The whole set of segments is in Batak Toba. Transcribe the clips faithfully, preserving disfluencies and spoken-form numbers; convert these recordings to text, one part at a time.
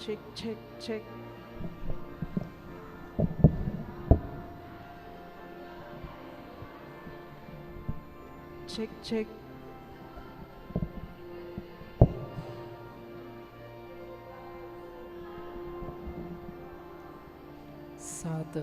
Cek, cek, cek. Cek, cek. Satu.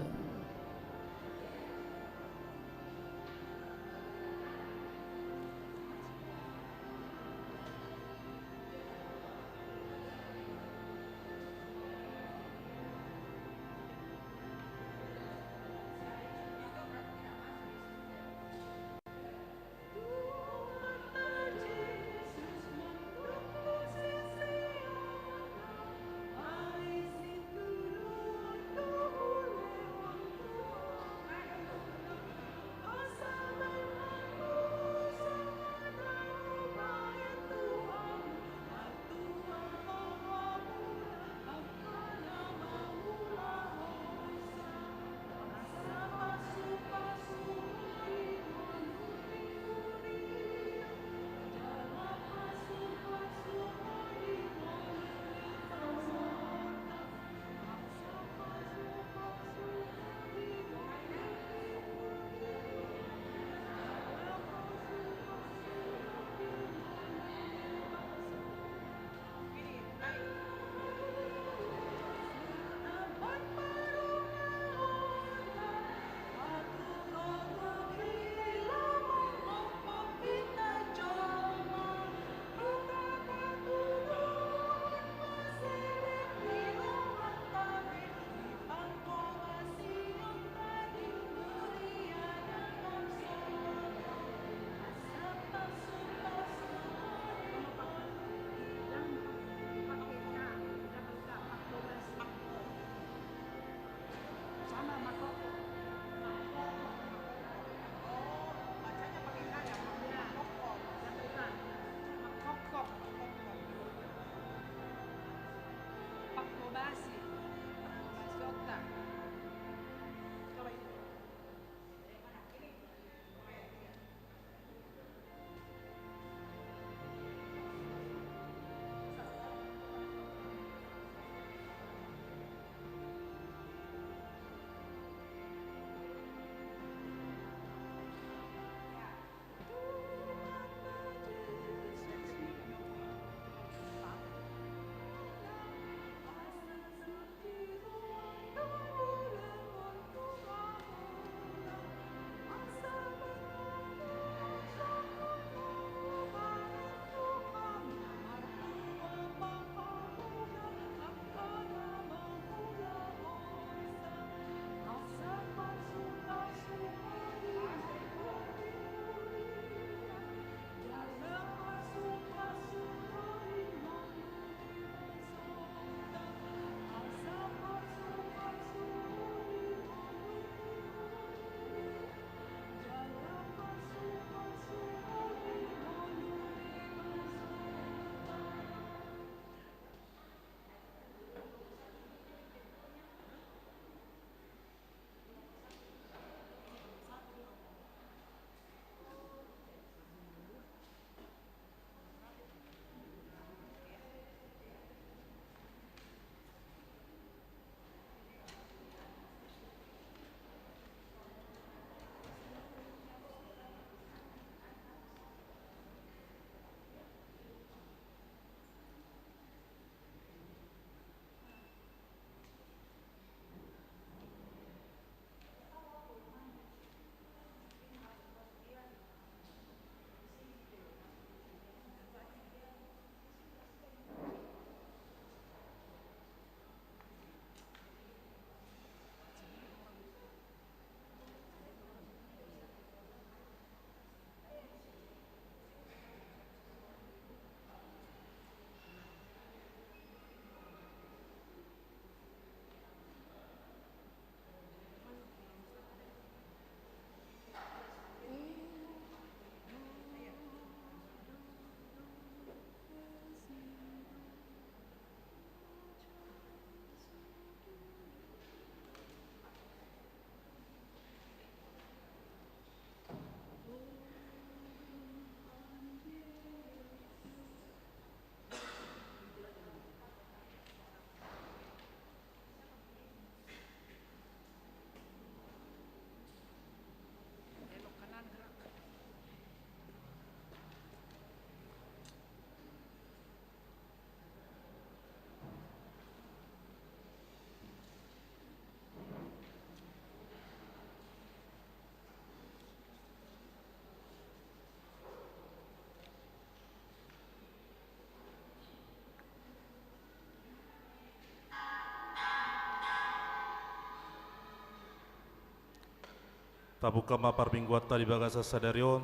Tabuka ma parmingguanta di bagasan sadari on.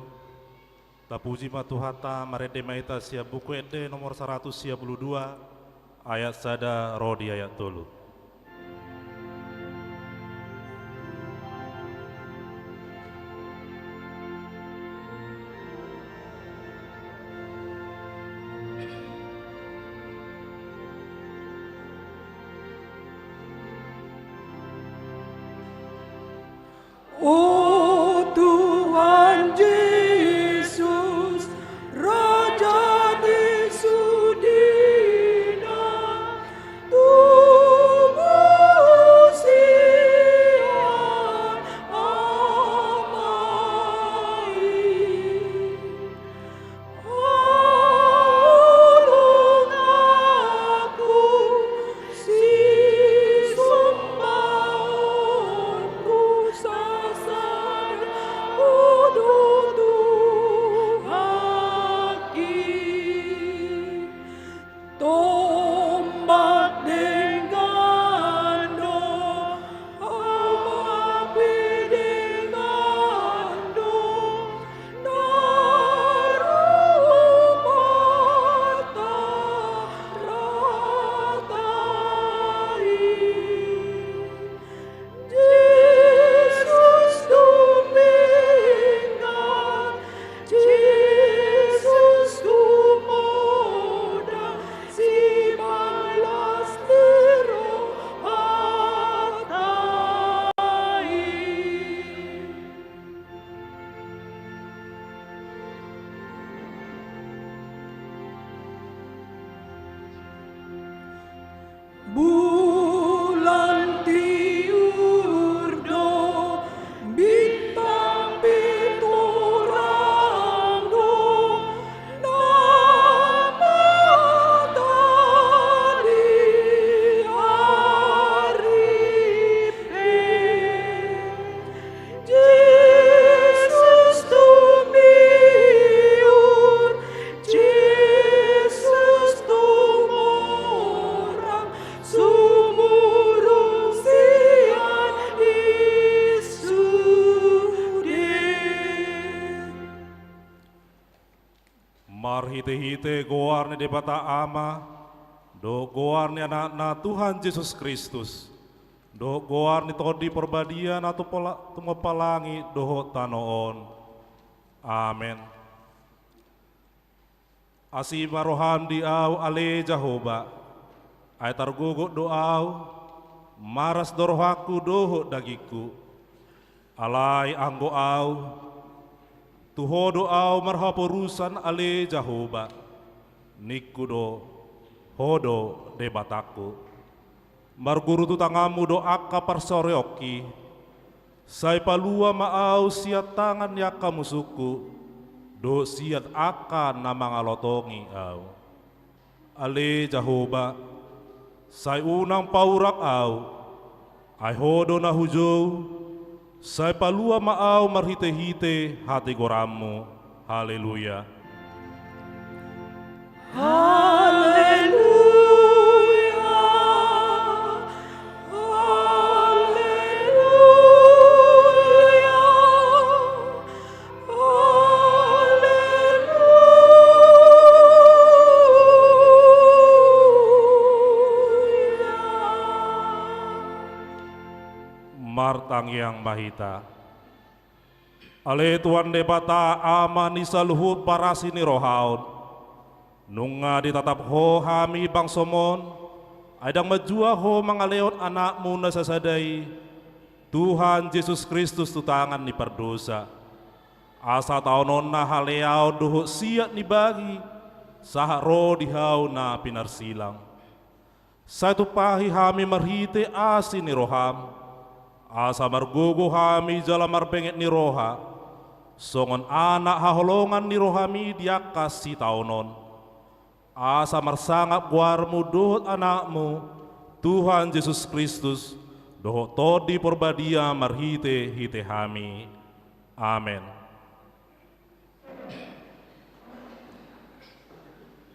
Tapuji ma Tuhanta, marende ma hita sian Buku Ende nomor saratus sia pulu dua, ayat sada ro di ayat tolu. O Tuhan Jesus, Raja ni sudena, tubu sian Ama i. Holong aku, sisombaonku sasada, Ho do Tuhanki. Tombak denggan do, Ama pe denggan do, na ro martarata i. Jesus dumenggan, Jesus tumodang, sibalas ni rohanta i. Bulan tiur do, bintang pe torang do, na matali ari pe. Jesus tumbiur, Jesus tumorang, sumurung sian i sude. Marhitehite goar ni Debata Ama, dohot goar ni Anakna Tuhan Jesus Kristus, dohot goar ni Tondi Porbadia na tumompa langit dohot tano on. Amen. Asi ma roham di ahu, ale Jahowa, ai targogot do ahu, maras do rohangku dohot dagingku. Alai anggo ahu, tu Ho do ahu marhaporusan, ale Jahowa, ningku do, Ho do Debatangku. Marguru tu tanganmu do angka parsaoreonki, sai palua ma ahu sian tangan ni angka musungku, dohot sian angka na mangalotongi ahu. Ale Jahowa, sai unang paurang ahu, ai Ho do na hujou, sai palua ma ahu marhitehite hatigoranmu. Haleluya. Haleluya. Haleluya. Haleluya. Martangiang ma hita. Ale Tuhan Debata, Ama ni saluhut parasi ni roha on, nunga ditatap Ho hami bangsom on, ai ndang manjua Ho mangalehon Anakmu na sasada i, Tuhan Jesus Kristus, tu tangan ni pardosa. Asa taononna haleaon dohot siat ni bagi, sahat ro di hau na pinarsilang. Sai tumpahi hami marhite asi ni roham, asa margogo hami jala marbenget ni roha, songon anak haholongan ni rohami di angka sitaonon. Asa marsangap goarmu dohot Anakmu, Tuhan Jesus Kristus, dohot Tondi Porbadia marhite-hite hami. Amen.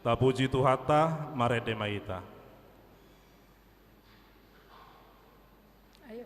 Tapuji Tuhanta, marende ma hita. Ayo.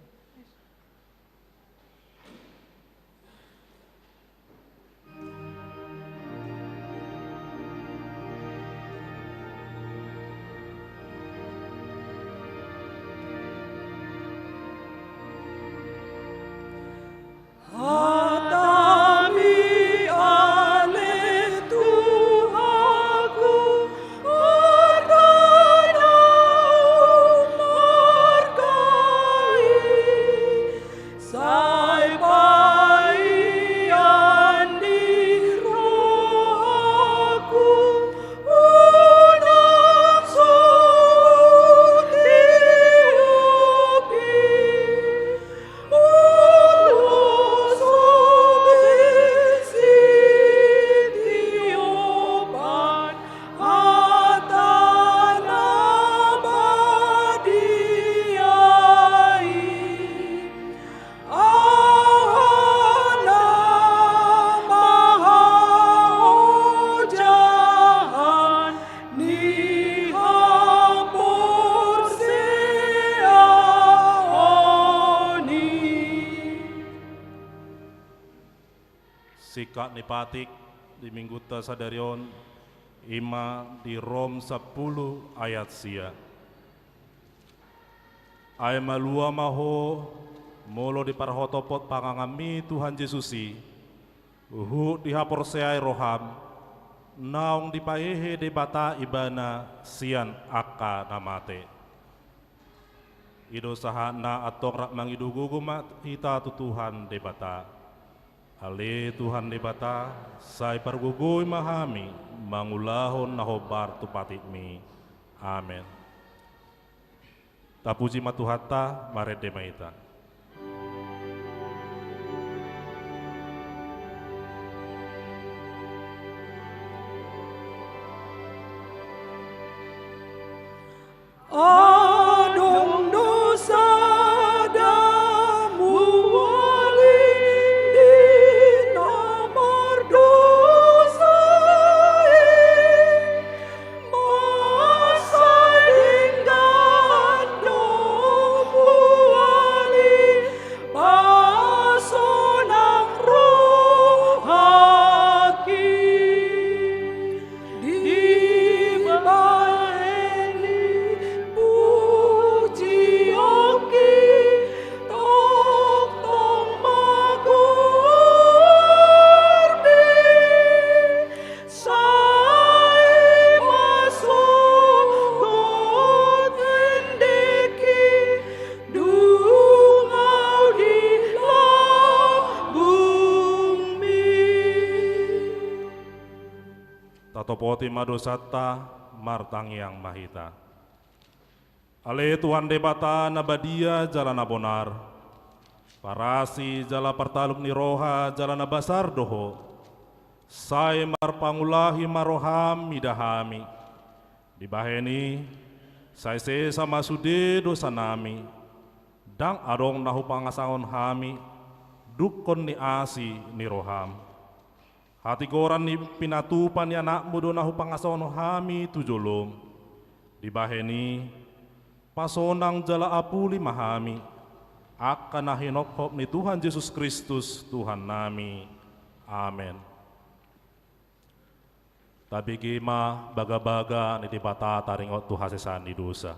Singkat ni patik di minggunta sadari on, i ma di Rom sampulu ayat sia. Ai malua ma ho, molo diparhotopot panganganmi Tuhan Jesus i, huhut dihaporseai roham, naung dipahehe Debata Ibana sian angka na mate. I do sahatna. Antong rap mangido gogo ma hita tu Tuhan Debata. Ale Tuhan Debata, sai pargogoi ma hami mangulahon na hombar tu patikmi. Amen. Tapuji ma Tuhanta, marende ma hita. Adong do sada muali di na mardosa i, masa denggan do muali pasonang rohangki. Dibahen i pujionki tongtong ma goarmi, sai ma sogot endengki dung ahu di lambungmi. Tatopoti ma dosanta, martangiang ma hita. Ale Tuhan Debata na badia jala na bonar, parasi jala partalup ni roha jala na basar do Ho, sai marpangulahi ma roham mida hami. Dibahen i, sai sesa ma sude dosanami, ndang adong na hupangasahon hami, dungkon ni asi ni roham. Hatigoran ni pinatupa ni Anakmu do na hupangasahon hami tu jolom. Dibahen i, pasonang jala apuli ma hami, angka na hinophop ni Tuhan Jesus Kristus, Tuhannami. Amen. Tabege ma bagabaga ni Debata taringot tu hasesaan ni dosa.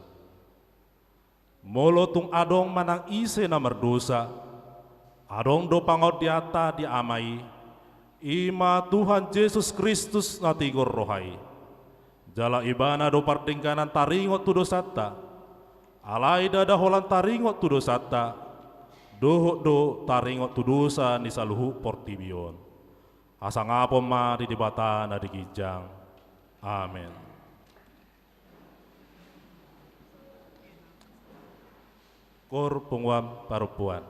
Molo tung adong manang ise na mardosa, adong do pangondianta di Ama i, i ma Tuhan Jesus Kristus na tigor roha i. Jala Ibana do pardengganan taringot tu dosanta, alai ndada holan taringot tu dosanta, dohot do taringot tu dosa ni saluhut portibi on. Hasangapon ma di Debata na di ginjang. Amen. Koor punguan parompuan.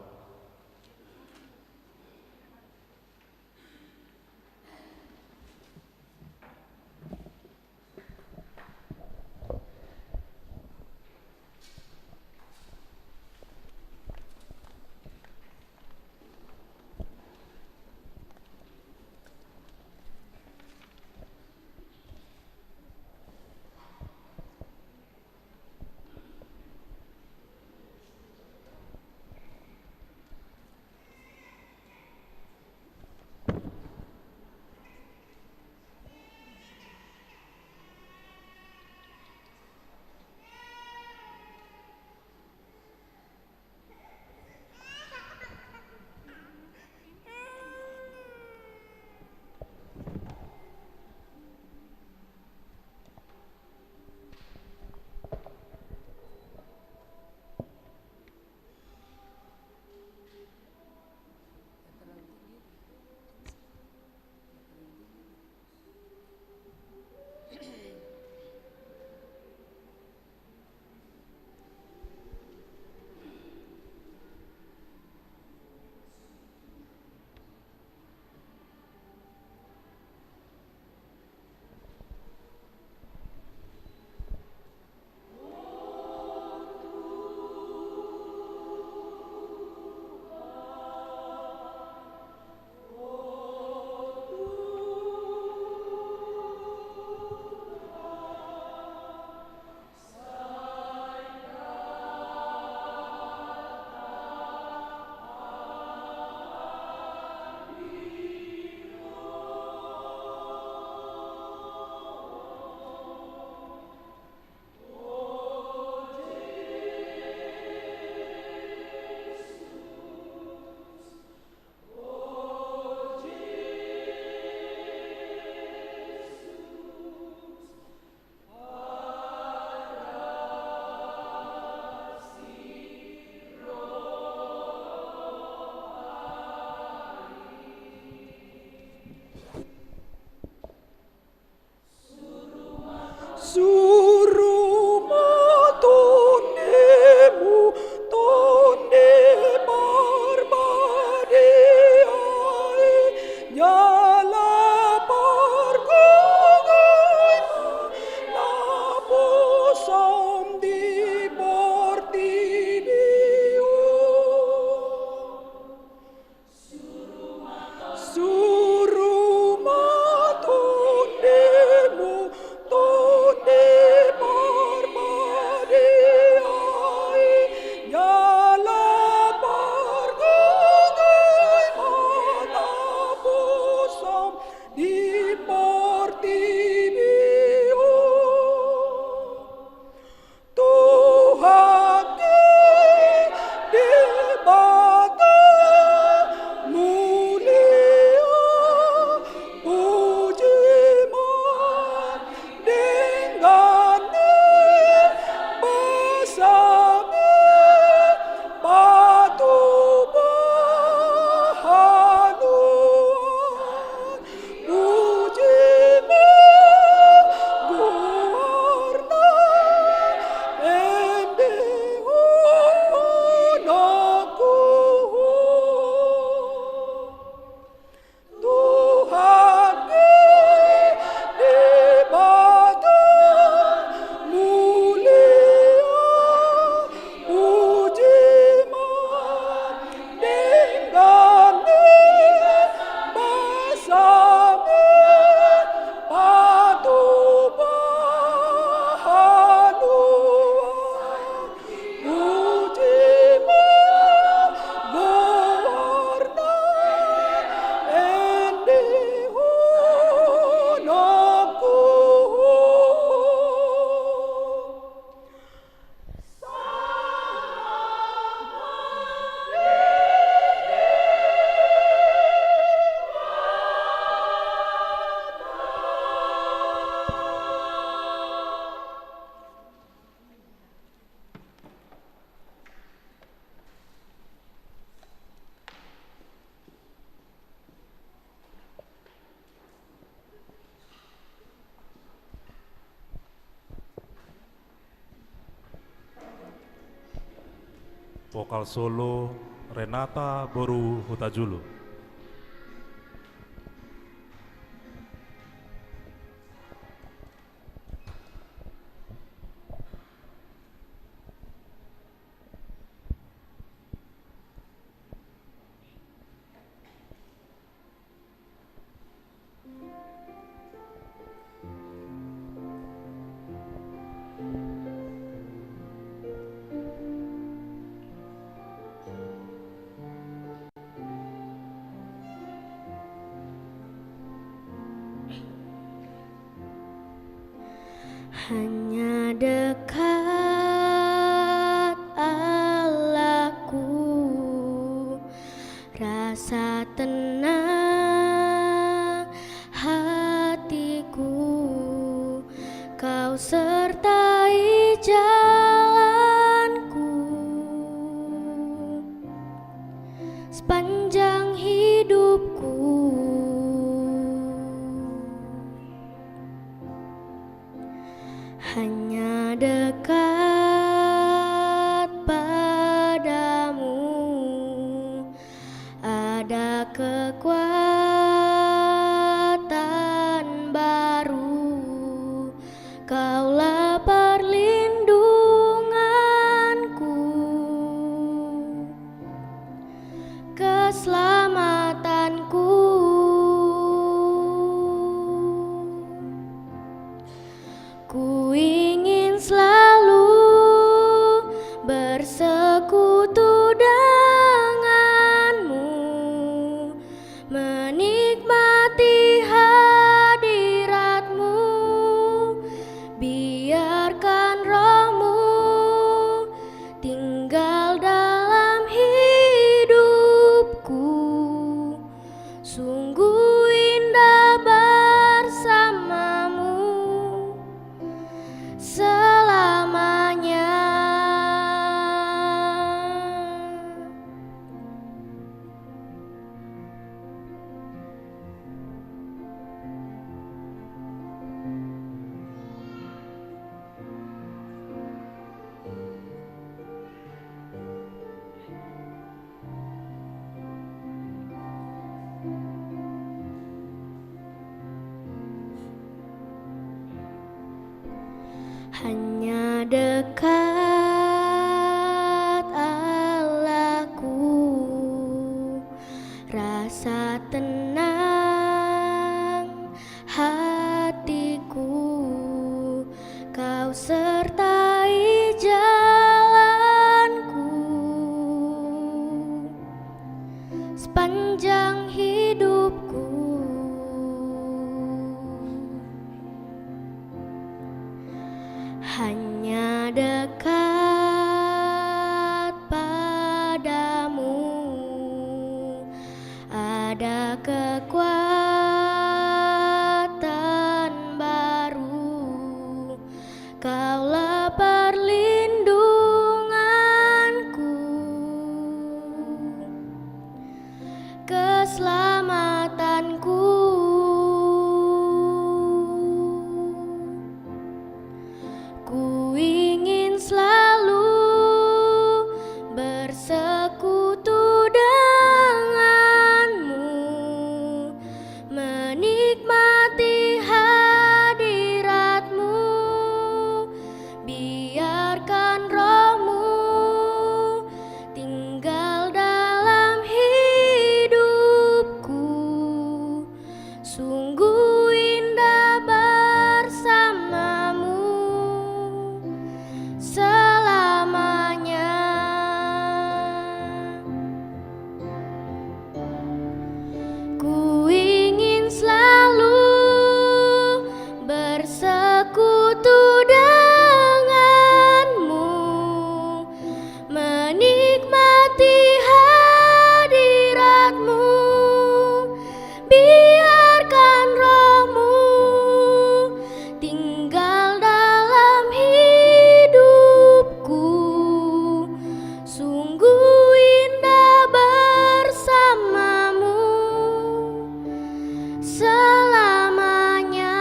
Vokal solo, Renata boru Hutajulu. Hanya dekat, Allahku, rasa tenang hatiku, Kau sertai jalanku sepanjang hidupku. Hanya dekat padamu ada kekuatan baru, Kaulah perlindunganku, keselamatanku. Ku ingin selalu bersekutu denganmu, menikmati hadiratmu. Biarkan rohmu tinggal dalam hidupku. Sungguh indah bersamamu selamanya. Hanya dekat Allahku, rasa tenang hatiku, Kau sertai jalanku sepanjang hidupku. Hanya dekat padamu ada kekuatan baru. Kaulah perlindunganku, keselamatanku. Ku ingin selalu bersekutu denganmu, menikmati hadiratmu. Biarkan rohmu tinggal dalam hidupku. Sungguh indah bersamamu selamanya. Ku ingin selalu bersekutu denganmu, menikmati hadiratmu. Biarkan rohmu tinggal dalam hidupku. Sungguh indah bersamamu selamanya.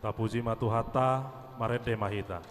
Tapuji ma Tuhanta, marende ma hita.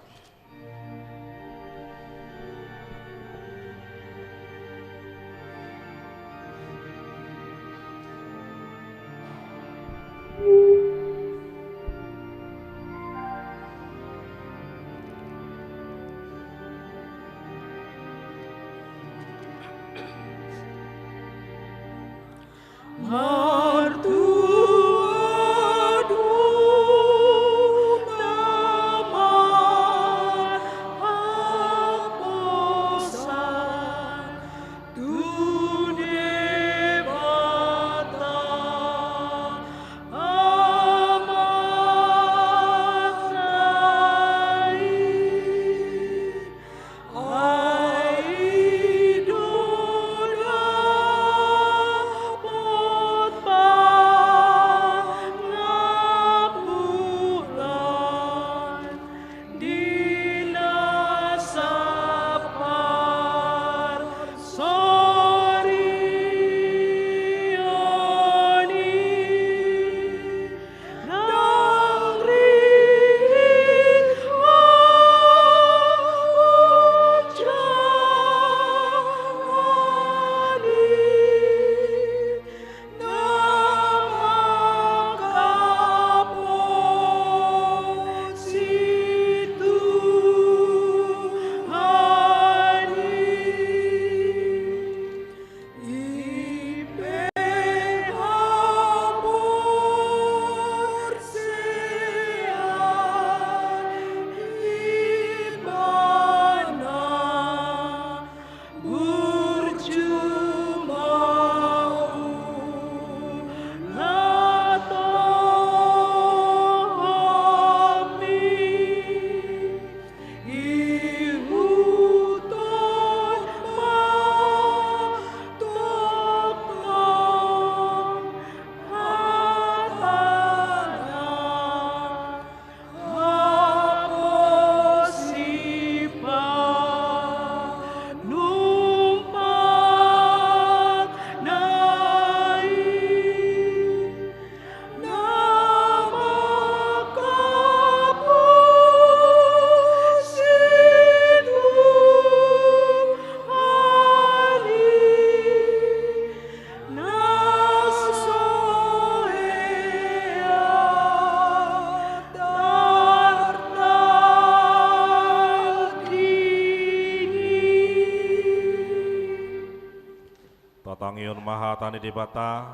Tatangihon ma hata ni Debata,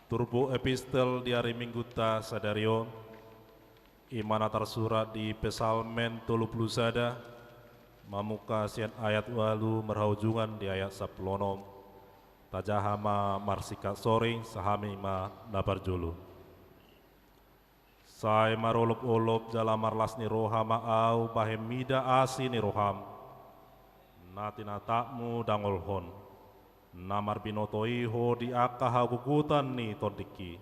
turpuk epistel di ari Minggunta sadari on, i ma na tarsurat di Psalmen tolu pulu sada, mamungka sian ayat ualu marhaujungan di ayat sampulu onom. Tajaha ma marsingkat soring, sahami ma na parjolo. Sai marolopolop jala marlas ni roha ma ahu bahen mida asi ni roham, na tinatapmu dangolhon, na marbinoto i ho di angka hagogotan ni tondingki.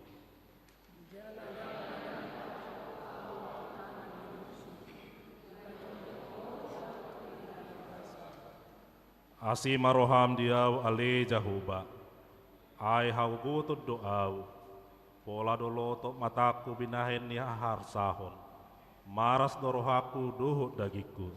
Asi ma roham di ahu ale Jahowa, ai hagogoton do ahu. Pola do lotok matangku binahen ni haharsahon, maras do rohangku dohot dagingku.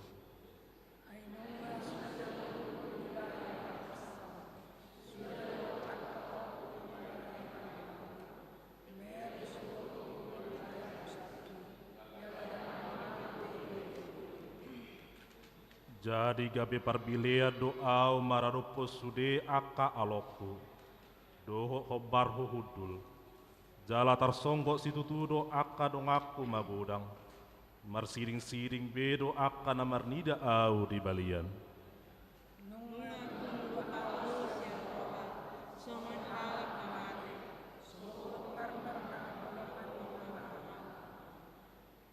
Jadi gabe parbilean do ahu maradophon sude angka alongku, dohot hombarhu hundul. Jala tarsonggot situtu do angka donganku magodang, marsidingsiding be do angka na marnida ahu di balian. Nunga tung do ahu sian roha songon halak na mate, songon marmarna.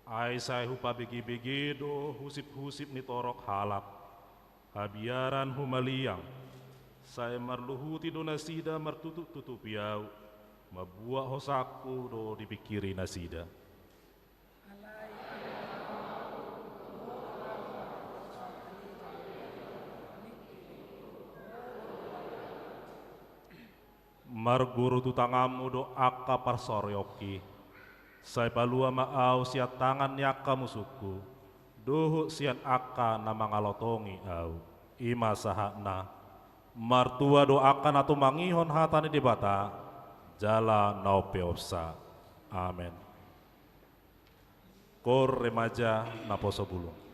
Ai sai hupabegebege do husiphusip ni torop halak, habiaran humaliang, sai marluhuti do nasida martutuptutupi ahu, mambuat hosangku do dipingkiri nasida. Marguru tu tanganmu do angka parsaorionki, Sai palua ma ahu sian tangan ni angka musungku, dohot sian angka na mangalotongi ahu. I ma sahatna. Martua do angka na tumangihon hata ni Debata, jala na umpeopsa. Amen. Koor remaja naposo bulung.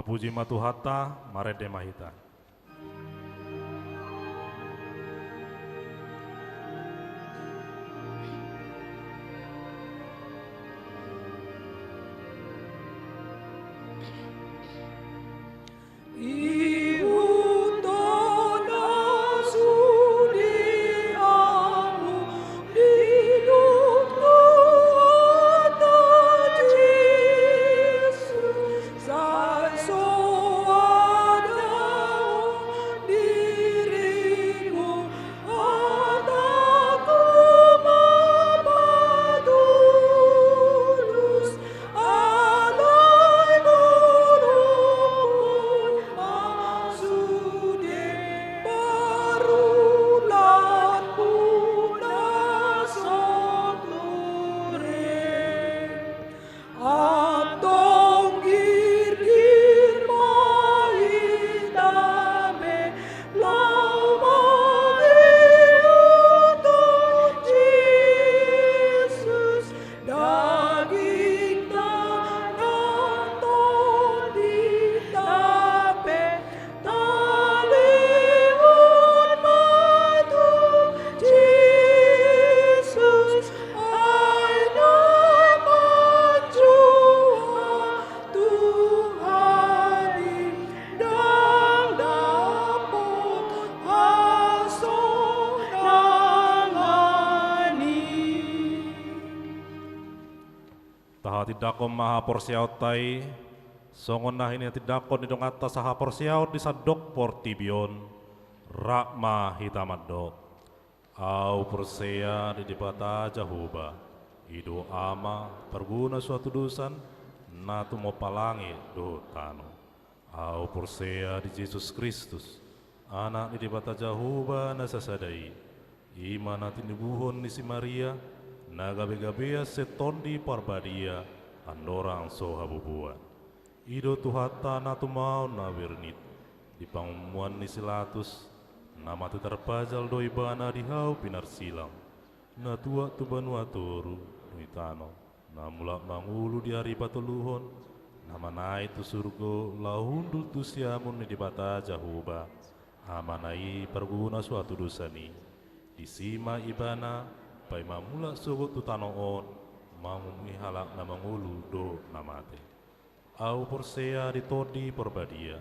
Puji ma Tuhanta, marende ma hita. Antong girgir ma hita be laho mangihut Jesus, dagingna nang tondina pe. Talehon ma tu Jesus, ai na manjou ha Tuhan i, ndang dapot hasonangan i. Tahatindanghon ma haporseaonta i, songon na hinatindangkon ni donganta sahaporseaon di sandok portibi on. Rap ma hita mandok: Ahu porsea di Debata Jahowa, i do Ama parguna so hatudosan, na tumompa langit dohot tano. Ahu porsea di Jesus Kristus, Anak ni Debata Jahowa na sasada i, i ma na tinubuhon ni si Maria, na gabegabean sian Tondi Parbadia, andorang so habubuan. I do Tuhanta na tumaon na bernit, di pangomuan ni si Latus, na mate tarpajal do Ibana di hau pinarsilang, na tuat tu banua toru ni tano, na mulak mangolu di ari patoluhon, na manaek tu surgo laho hundul tu siamun ni Debata Jahowa, Amana i parguna so hatudosan i. Disi ma Ibana paima mulak sogot tu tano on, mangumui halak na mangolu dohot na mate. Ahu porsea di Tondi Parbadia,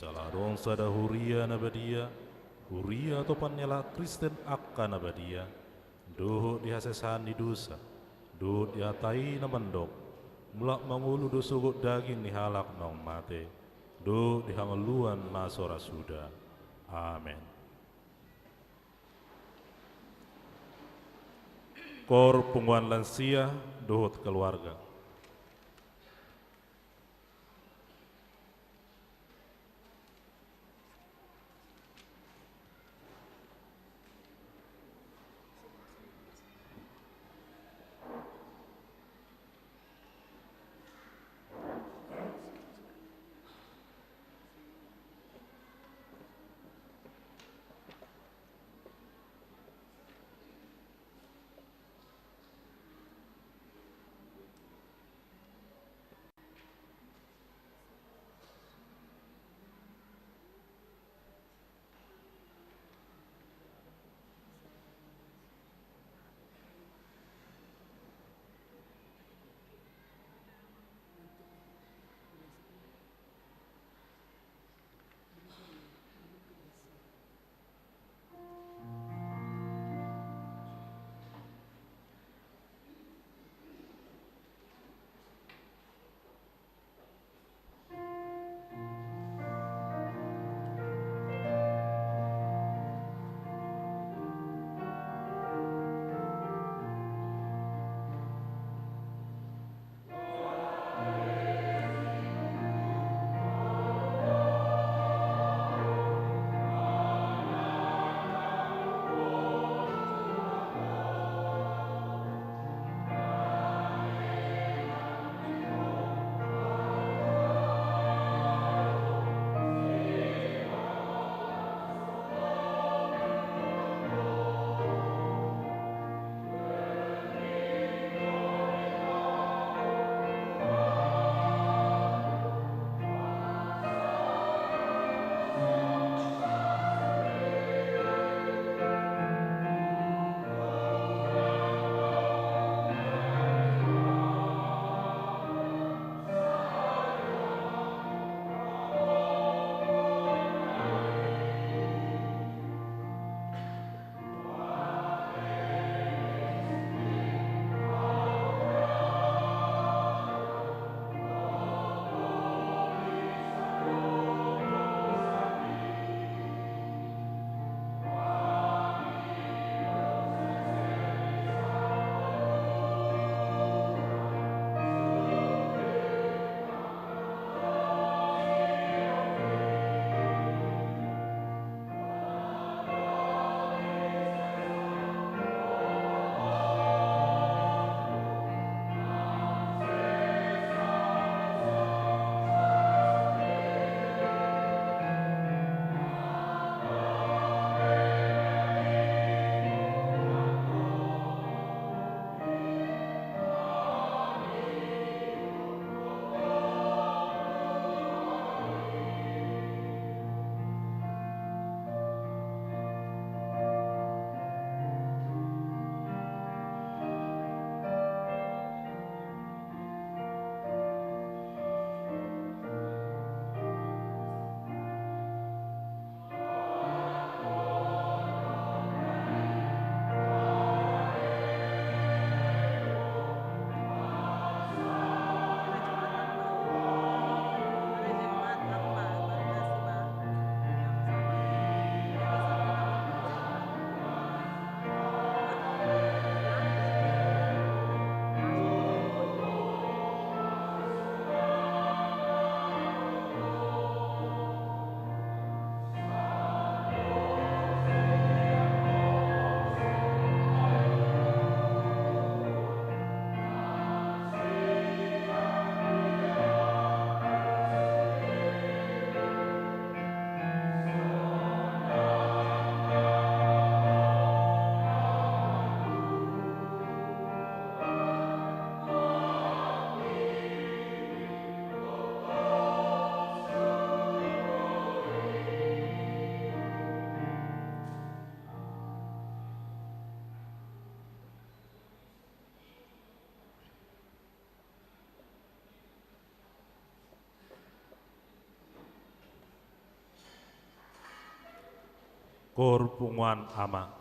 jala adong sada huria na badia, huria atopan ni halak Kristen angka na badia, dohot di hasesaan ni dosa, dohot di hata i na mandok: Mulak mangolu do sogot daging ni halak naung mate, dohot di hangoluan na so ra suda. Amen. Koor punguan lansia dohot keluarga. Borpunguan Ama.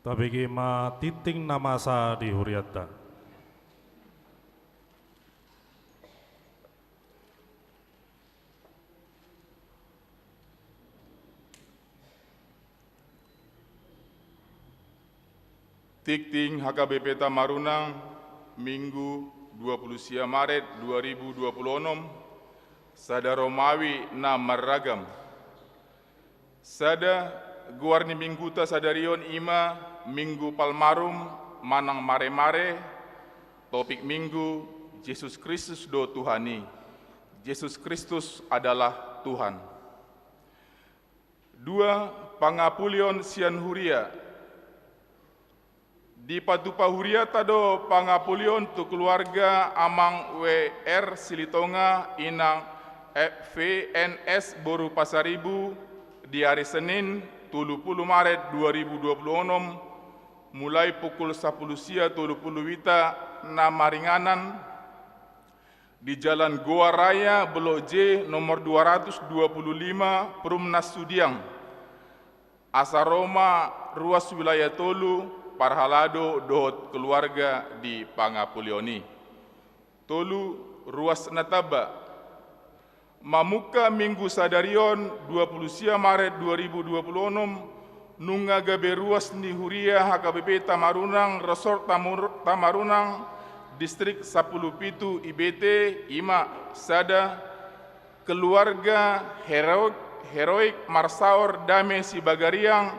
Tabege ma tingting na masa di hurianta. Tingting H K B P Tamarunang, Minggu dua puluh sia Maret dua ribu dua puluh onom, sada Romawi na marragam. Sada, goar ni Mingguta sadarion i ma Minggu Palmarum manang Maremare, topik Minggu, Jesus Kristus do Tuhan i. Jesus Kristus adalah Tuhan. Dua, pangapulion sian huria. Dipatupa huriata do pangapulion tu keluarga Amang W R Silitonga, Inang F N S boru Pasaribu, di ari Senin, tolu pulu Maret dua ribu dua pulu onom, mulai pukul sapulu sia tolu pulu wita, na maringanan di Jalan Goa Raya, Blok J, nomor dua ratus dua pulu lima, Perumnas Sudiang. Asa ro ma ruas wilayah tolu, parhalado dohot keluarga di pangapulion i. Tolu, ruas na tamba. Mamungka Minggu sadarion, dua pulu sia Maret dua ribu dua pulu onom, nunga gabe ruas ni huria H K B P Tamarunang, Resort Tamur-, Tamarunang, Distrik sapulu pitu I B T, i ma, sada, keluarga Heroik, Heroik Marsaor Dame Sibagariang,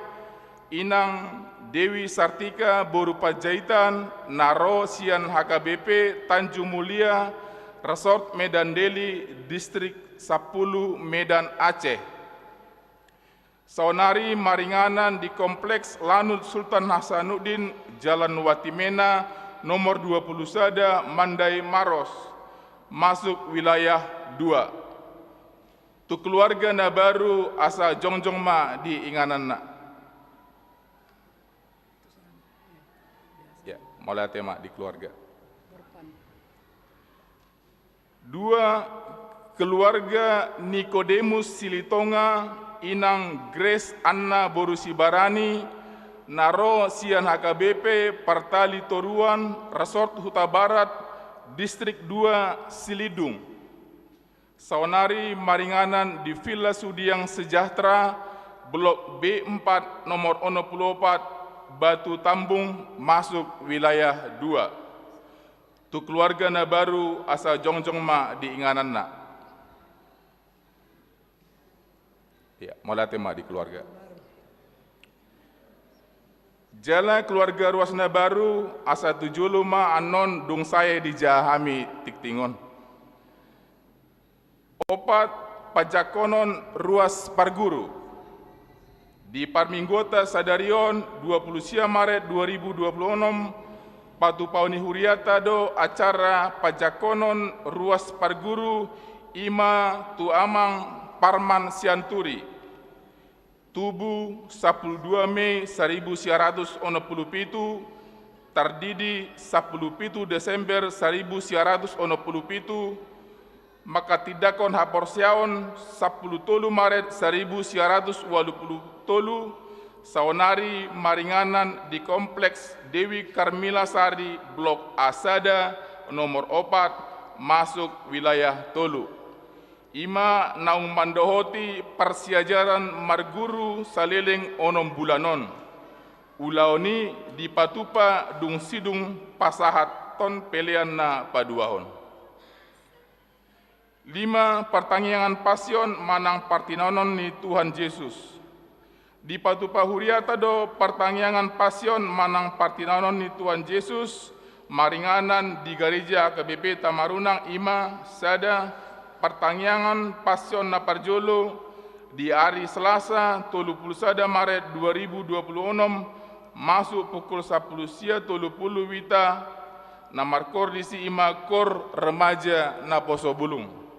Inang Dewi Sartika boru Panjaitan, na ro sian H K B P Tanjung Mulia, Resort Medan Deli, Distrik sapulu, Medan Aceh. Saonari maringanan di Kompleks Lanut Sultan Hasanuddin, Jalan Watimena, nomor dua pulu sada, Mandai Maros, masuk wilayah dua. Tu keluarga na baru, asa jongjong ma di ingananna. Ya, mauliate ma di keluarga. Dua, keluarga Nikodemus Silitonga, Inang Grace Anna boru Sibarani, na ro sian H K B P Partali Toruan, Resort Hutabarat, Distrik dua, Silidung. Saonari maringanan di Villa Sudiang Sejahtera, Blok B empat, nomor onom pulu opat, Batu Tambung, masuk wilayah dua. Tu keluarga na baru, asa jongjong ma di ingananna. Ya, mauliate ma di keluarga. Jala keluarga ruas na baru, asa tu jolo ma annon dung sae dijaha hami tingting on. Opat, panjangkonon ruas parguru. Di parmingguonta sadarion, dua pulu sia Maret dua ribu dua pulu onom, patupaon ni huriata do acara panjangkonon ruas parguru, i ma tu Amang Parman Sianturi. Tubu, sapulu dua Mei saribu sia ratus onom pulu pitu, tardidi, sapulu pitu Desember saribu sia ratus onom pulu pitu, manghatindanghon haporseaon, sapulu tolu Maret saribu sia ratus ualu pulu tolu, saonari maringanan di Kompleks Dewi Karmila Sari, Blok A sada, nomor opat, masuk wilayah tolu. I ma naung mandohoti parsiajaran marguru saleleng onom bulan on. Ulaon i dipatupa dung sidung pasahathon pelean na paduahon. Lima, partangiangan Pasion manang partinaonon ni Tuhan Jesus. Dipatupa huriata do partangiangan Pasion manang partinaonon ni Tuhan Jesus, maringanan di Gareja H K B P Tamarunang, i ma, sada, partangiangan Pasion na parjolo, di ari Selasa, tolu pulu sada Maret dua ribu dua pulu onom, masuk pukul sapulu sia tolu pulu wita, na markoordisi i ma Kor Remaja Naposobulung.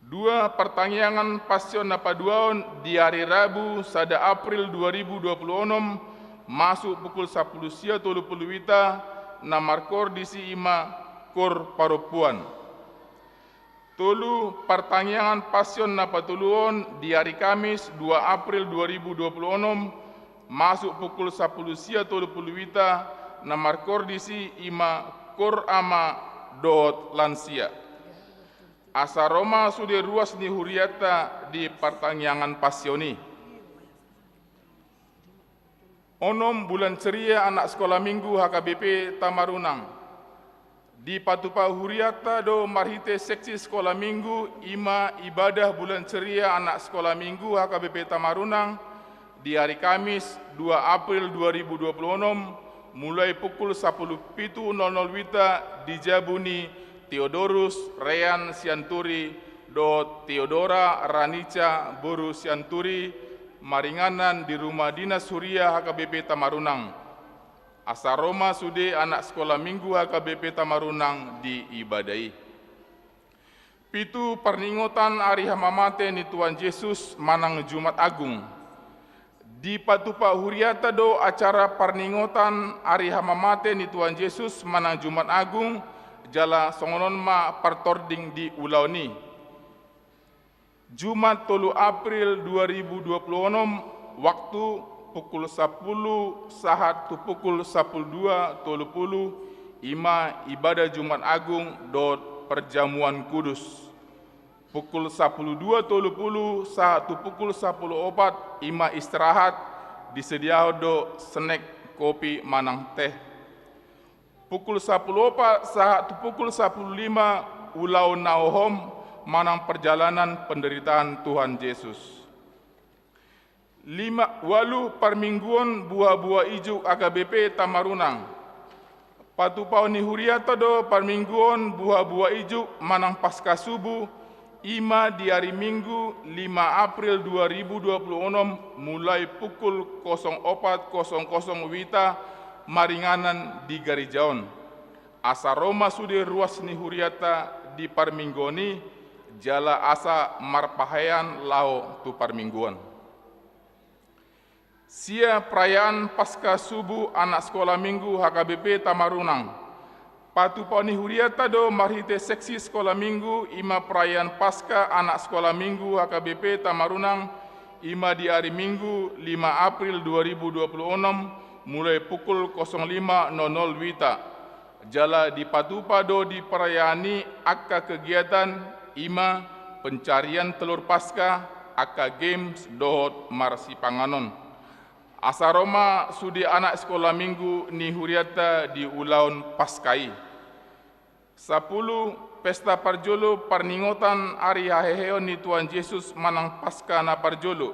Dua, partangiangan Pasion na paduahon di ari Rabu, sada April dua ribu dua pulu onom, masuk pukul sapulu sia tolu pulu wita, na markoordisi i ma Kor Parompuan. Tolu, partangiangan Pasion na patoluhon di ari Kamis, dua April dua ribu dua pulu onom, masuk pukul sampulu sia tolu pulu wita, na markoordinasi i ma kor ama dohot lansia. Asa ro ma sude ruas ni hurianta di partangiangan Passion i. Onom bulan ceria anak sekolah minggu H K B P Tamarunang. Dipatupa hurianta do marhite seksi sekolah minggu i ma ibadah bulan ceria anak sekolah minggu H K B P Tamarunang di hari Kamis dua April dua ribu dua puluh enam, mulai pukul sampulu pitu nol nol wita di jabu ni Theodorus Rean Sianturi dohot Theodora Ranica boru Sianturi, maringanan di rumah dinas huria H K B P Tamarunang. Asa ro ma sude anak sekolah minggu H K B P Tamarunang di ibadah i. Pitu, parningotan ari hamamate ni Tuhan Jesus manang Jumat Agung. Dipatupa hurianta do acara parningotan ari hamamate ni Tuhan Jesus manang Jumat Agung, jala songon on ma partording di ulaon i. Jumat tolu April dua ribu dua puluh enam, waktu pukul sampulu sahat tu pukul sampulu dua tolu pulu, i ma ibadah Jumat Agung dohot perjamuan kudus. Pukul sampulu dua tolu pulu sahat tu pukul sampulu opat, i ma istirahat, disediahon do snack, kopi manang teh. Pukul sampulu opat sahat tu pukul sampulu lima, ulaon na hohom manang perjalanan penderitaan Tuhan Jesus. Lima, ualu, parmingguon buhabua ijuk H K B P Tamarunang. Patupaon ni hurianta do parmingguon buhabua ijuk manang Paskah Subuh, i ma di ari Minggu lima April dua ribu dua puluh enam, mulai pukul kosong opat kosong kosong wita, maringanan di gareja on. Asa ro ma sude ruas ni hurianta di parmingguon i, jala asa marpahean laho tu parmingguon. Sia, perayaan Paskah Subuh anak sekolah minggu H K B P Tamarunang. Patupaon ni hurianta do marhite seksi sekolah minggu, i ma perayaan Paskah anak sekolah minggu H K B P Tamarunang, i ma di ari Minggu lima April dua ribu dua puluh enam, mulai pukul kosong lima nol nol wita. Jala dipatupa do di perayaan i angka kegiatan, i ma pencarian telur Paskah, angka games dohot marsipanganon. Asa ro ma sude anak sekolah minggu ni hurianta di ulaon Paskah i. Sampulu, pesta parjolo parningotan ari haheheon ni Tuhan Jesus manang Paskah na parjolo.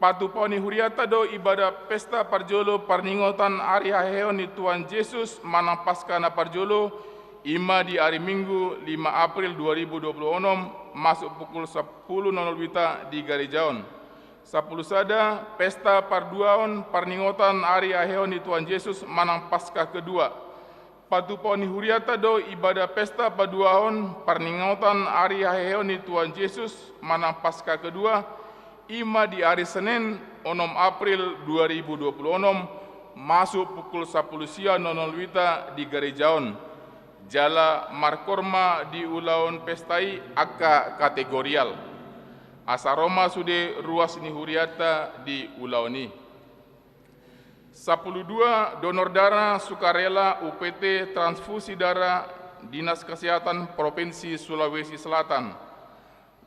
Patupaon ni hurianta do ibadah pesta parjolo parningotan ari haheheon ni Tuhan Jesus manang Paskah na parjolo, i ma di ari Minggu lima April dua ribu dua puluh enam, masuk pukul sampulu nol nol wita di gareja on. Sampulu sada, pesta parduahon parningotan ari haheheon ni Tuhan Jesus manang Paskah kedua. Patupaon ni hurianta do ibadah pesta parduahon parningotan ari haheheon ni Tuhan Jesus manang Paskah kedua, i ma di ari Senen onom April dua ribu dua puluh enam, masuk pukul sampulu sia nol nol wita di gareja on. Jala markor ma di ulaon pesta i angka kategorial. Asa ro ma sude ruas ni hurianta di ulaon i. Sampulu dua, donor darah sukarela U P T transfusi darah Dinas Kesehatan Provinsi Sulawesi Selatan.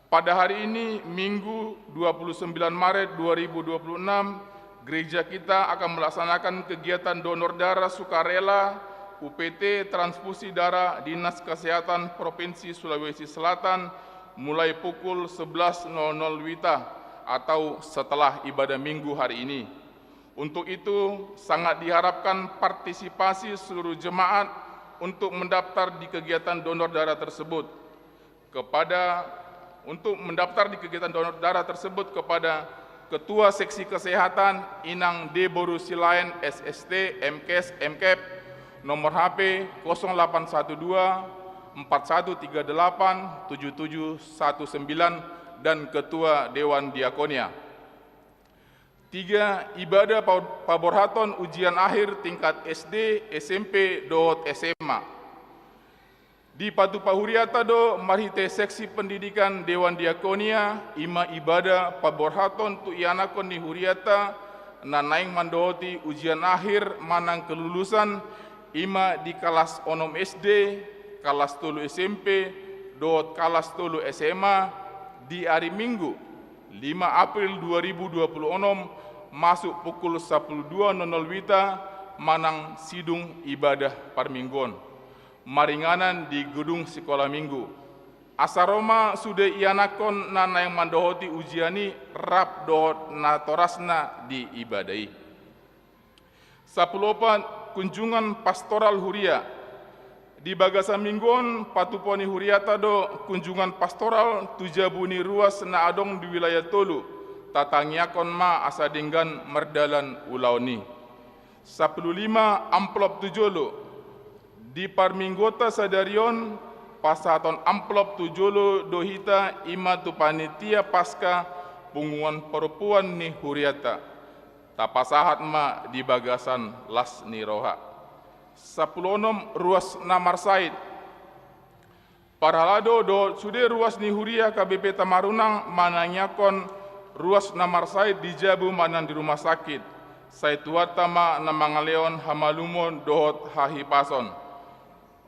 Pada hari ini, Minggu dua puluh sembilan Maret dua ribu dua puluh enam, gereja kita akan melaksanakan kegiatan donor darah sukarela U P T transfusi darah Dinas Kesehatan Provinsi Sulawesi Selatan mulai pukul sebelas nol nol wita atau setelah ibadah Minggu hari ini. Untuk itu, sangat diharapkan partisipasi seluruh jemaat untuk mendaftar di kegiatan donor darah tersebut. Kepada, untuk mendaftar di kegiatan donor darah tersebut kepada Ketua Seksi Kesehatan Inang D Boru Silaen, S S T, M Kes, M Kep, nomor H P kosong delapan satu dua, empat satu tiga delapan, tujuh tujuh satu sembilan, dan Ketua Dewan Diakonia. Tiga, ibadah pa-, paborhaton ujian akhir tingkat S D, S M P, dohot S M A. Dipatupa hurianta do marhite seksi pendidikan Dewan Diakonia, i ma ibadah paborhaton tu ianakhon ni hurianta na naeng mandohoti ujian akhir manang kelulusan, i ma di kalas onom S D, kalas tolu S M P, dohot kalas tolu S M A, di ari Minggu, lima April dua ribu dua puluh onom, masuk pukul sapuluh dua nol nol wita, manang sidung ibadah parmingguon. Maringanan di gedung Sikola Minggu. Asa ro ma sude ianakhon na naeng mandohoti ujian i rap dohot natorasna di ibadah i. Sapuluh opat, kunjungan pastoral huria. Di bagasan minggu on, patupaon ni huriata do kunjungan pastoral tu jabu ni ruas na adong di wilayah tolu. Tatangiangkon ma asa denggan mardalan ulaon i. Sapuluh lima, amplop tu jolo. Di parmingguonta sadari on, pasahaton amplop tu jolo do hita, i ma tu panitia Paskah punguan parompuan ni huriata. Tapasahat ma di bagasan las ni roha. Sapuluh onom, ruas na marsahit. Parhalado dohot sude ruas ni huria H K B P Tamarunang manangiangkon ruas na marsahit di jabu manang di rumah sakit. Sai Tuhanta ma na mangalehon hamalumon dohot hahipason.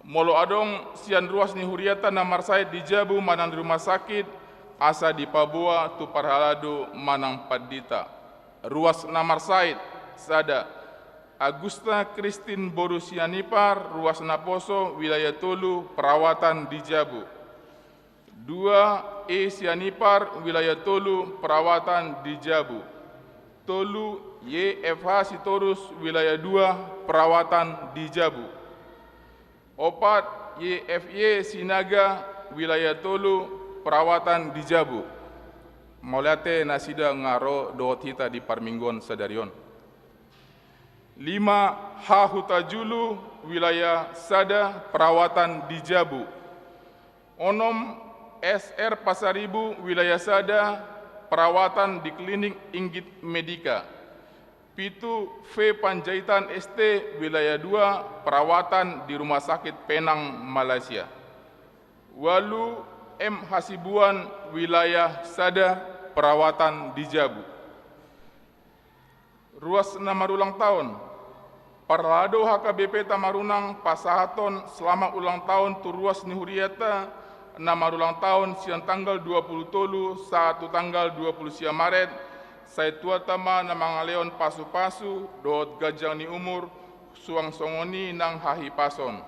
Molo adong sian ruas ni huriata na marsahit di jabu manang di rumah sakit, asa dipaboa tu parhalado manang pandita. Ruas na marsahit, sada, Agusta Kristin boru Sianipar, ruas naposo, wilayah tolu, perawatan di jabu. Dua, E Sianipar, wilayah tolu, perawatan di jabu. Tolu, Y F H Sitorus, wilayah dua, perawatan di jabu. Opat, Y F Y Sinaga, wilayah tolu, perawatan di jabu. Mauliate nasida nga ro dohot hita di parmingguon sadari on. Lima, H Hutajulu, wilayah sada, perawatan di jabu. Onom, S R Pasaribu, wilayah sada, perawatan di klinik Inggit Medika. Pitu, V Panjaitan S T, wilayah dua, perawatan di Rumah Sakit Penang, Malaysia. Walu, M Hasibuan, wilayah sada, perawatan di jabu. Ruas na marulang taon. Parhalado H K B P Tamarunang pasahaton selamat ulang tahun tu ruas ni huriata na marulang taon sian tanggal dua puluh tolu sahat tu tanggal dua puluh sia Maret, sai Tuhanta ma na mangalehon pasu-pasu dohot ganjang ni umur, suang songon i nang hahipason.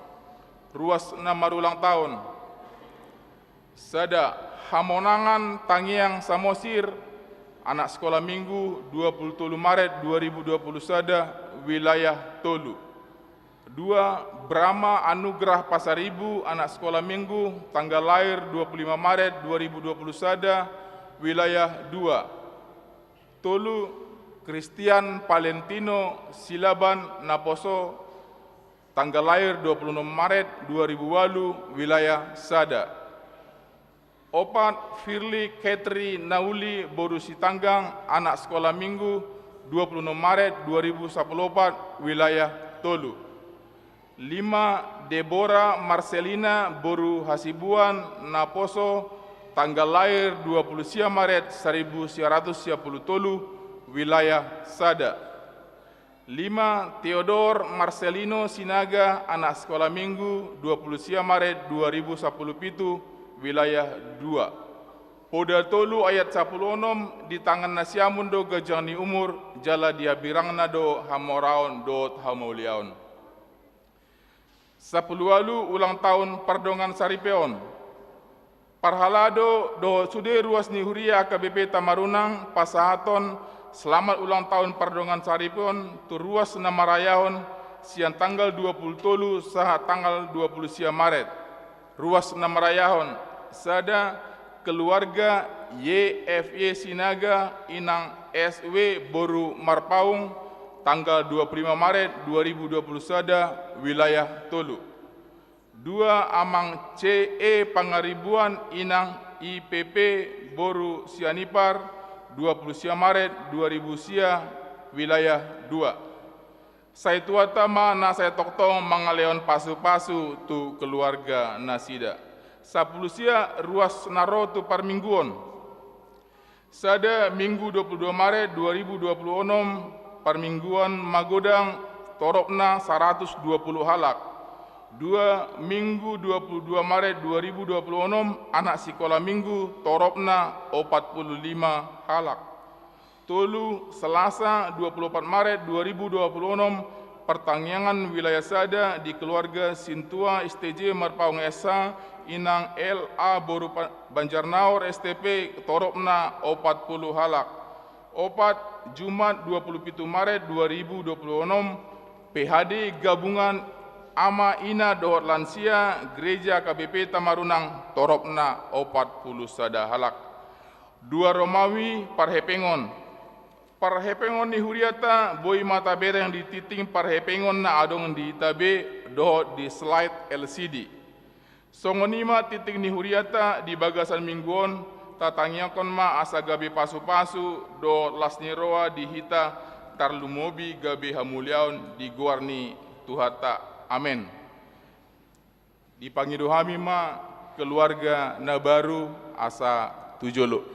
Ruas na marulang taon. Sada, Hamonangan Tangiang Samosir, anak sekolah minggu, dua puluh tolu Maret dua ribu dua puluh sada, wilayah tolu. Dua, Brahma Anugrah Pasaribu, anak sekolah minggu, tanggal lahir dua puluh lima Maret dua ribu dua puluh sada, wilayah dua. Tolu, Christian Valentino Silaban, naposo, tanggal lahir dua puluh enam Maret dua ribu walu, wilayah sada. Opat, Firly Ketri Nauli boru Sitanggang, anak sekolah minggu, dua puluh enam Maret dua ribu sapuluh opat, wilayah tolu. Lima, Deborah Marcelina boru Hasibuan, naposo, tanggal lahir dua puluh sia Maret saribu sia ratus sia puluh tolu, wilayah sada. Lima, Theodor Marcelino Sinaga, anak sekolah minggu, dua puluh sia Maret dua ribu sapuluh pitu, wilayah dua. Poda tolu ayat sapuluh onom, di tangan na siamun do ganjang ni umur, jala di hambirangna do hamoraon dohot hamauliaon. Sapuluh ualu, ulang tahun pardongan saripeon. Parhalado dohot sude ruas ni huria H K B P Tamarunang pasahathon selamat ulang tahun pardongan saripeon tu ruas na marayahon sian tanggal dua puluh tolu sahat tanggal dua puluh sia Maret. Ruas na marayahon, sada, keluarga Y F Y Sinaga, inang S W boru Marpaung, tanggal dua puluh lima Maret dua ribu dua puluh sada, wilayah tolu. Dua, amang C E Pangaribuan, inang I P P boru Sianipar, dua puluh sia Maret dua ribu sia, wilayah dua. Sai Tuhanta ma na sai tongtong mangalehon pasupasu tu keluarga nasida. Sapuluh sia, ruas na ro tu parmingguon. Sada, Minggu dua puluh dua Maret dua ribu dua puluh onom, parmingguan magodang, toropna saratus dua pulu halak. Dua Minggu, dua pulu dua Maret dua ribu dua pulu onom, anak sikola minggu, toropna opat pulu lima halak. Tolu Selasa, dua pulu opat Maret dua ribu dua puluh enam, partangiangan wilayah sada di keluarga Sintua S T J Marpaung S H, Inang L A boru Pa-, Banjarnaor S T P, toropna opat pulu halak. Opat Jumat, dua pulu pitu Maret dua ribu dua puluh enam, P H D gabungan ama, ina dohot lansia Gereja K B P Tamarunang, toropna opat pulu sada halak. Dua Romawi, parhepengon. Parhepengon ni huriata boi ma tabereng di tingting parhepengon na adong di ita be dohot di slide L C D. Songon i ma tingting ni huriata di bagasan minggu on, tatangiangkon ma asa gabe pasu-pasu dohot las ni roha di hita tarlumobi gabe hamuliaon di goar ni Tuhanta. Amen. Dipangido hami ma keluarga na baru asa tu jolo.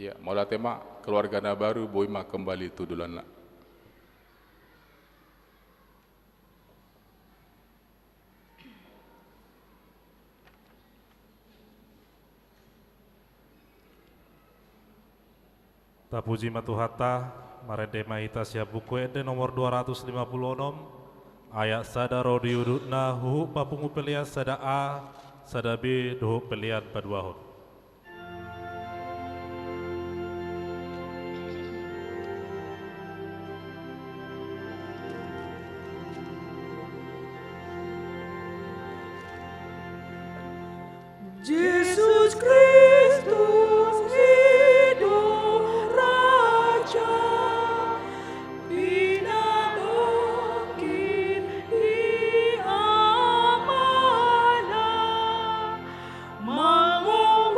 Ya, mauliate ma, keluarga na baru boi ma kembali tu dolanan. Tapuji ma Tuhanta, marende ma hita sian Buku Ende nomor dua ratus lima puluh onom, ayat sada ro di udutna huhut papungu pelean sada A, sada B dohot pelean paduahon. Jesus Kristus i do Raja, pinatongkin di Amana, mangom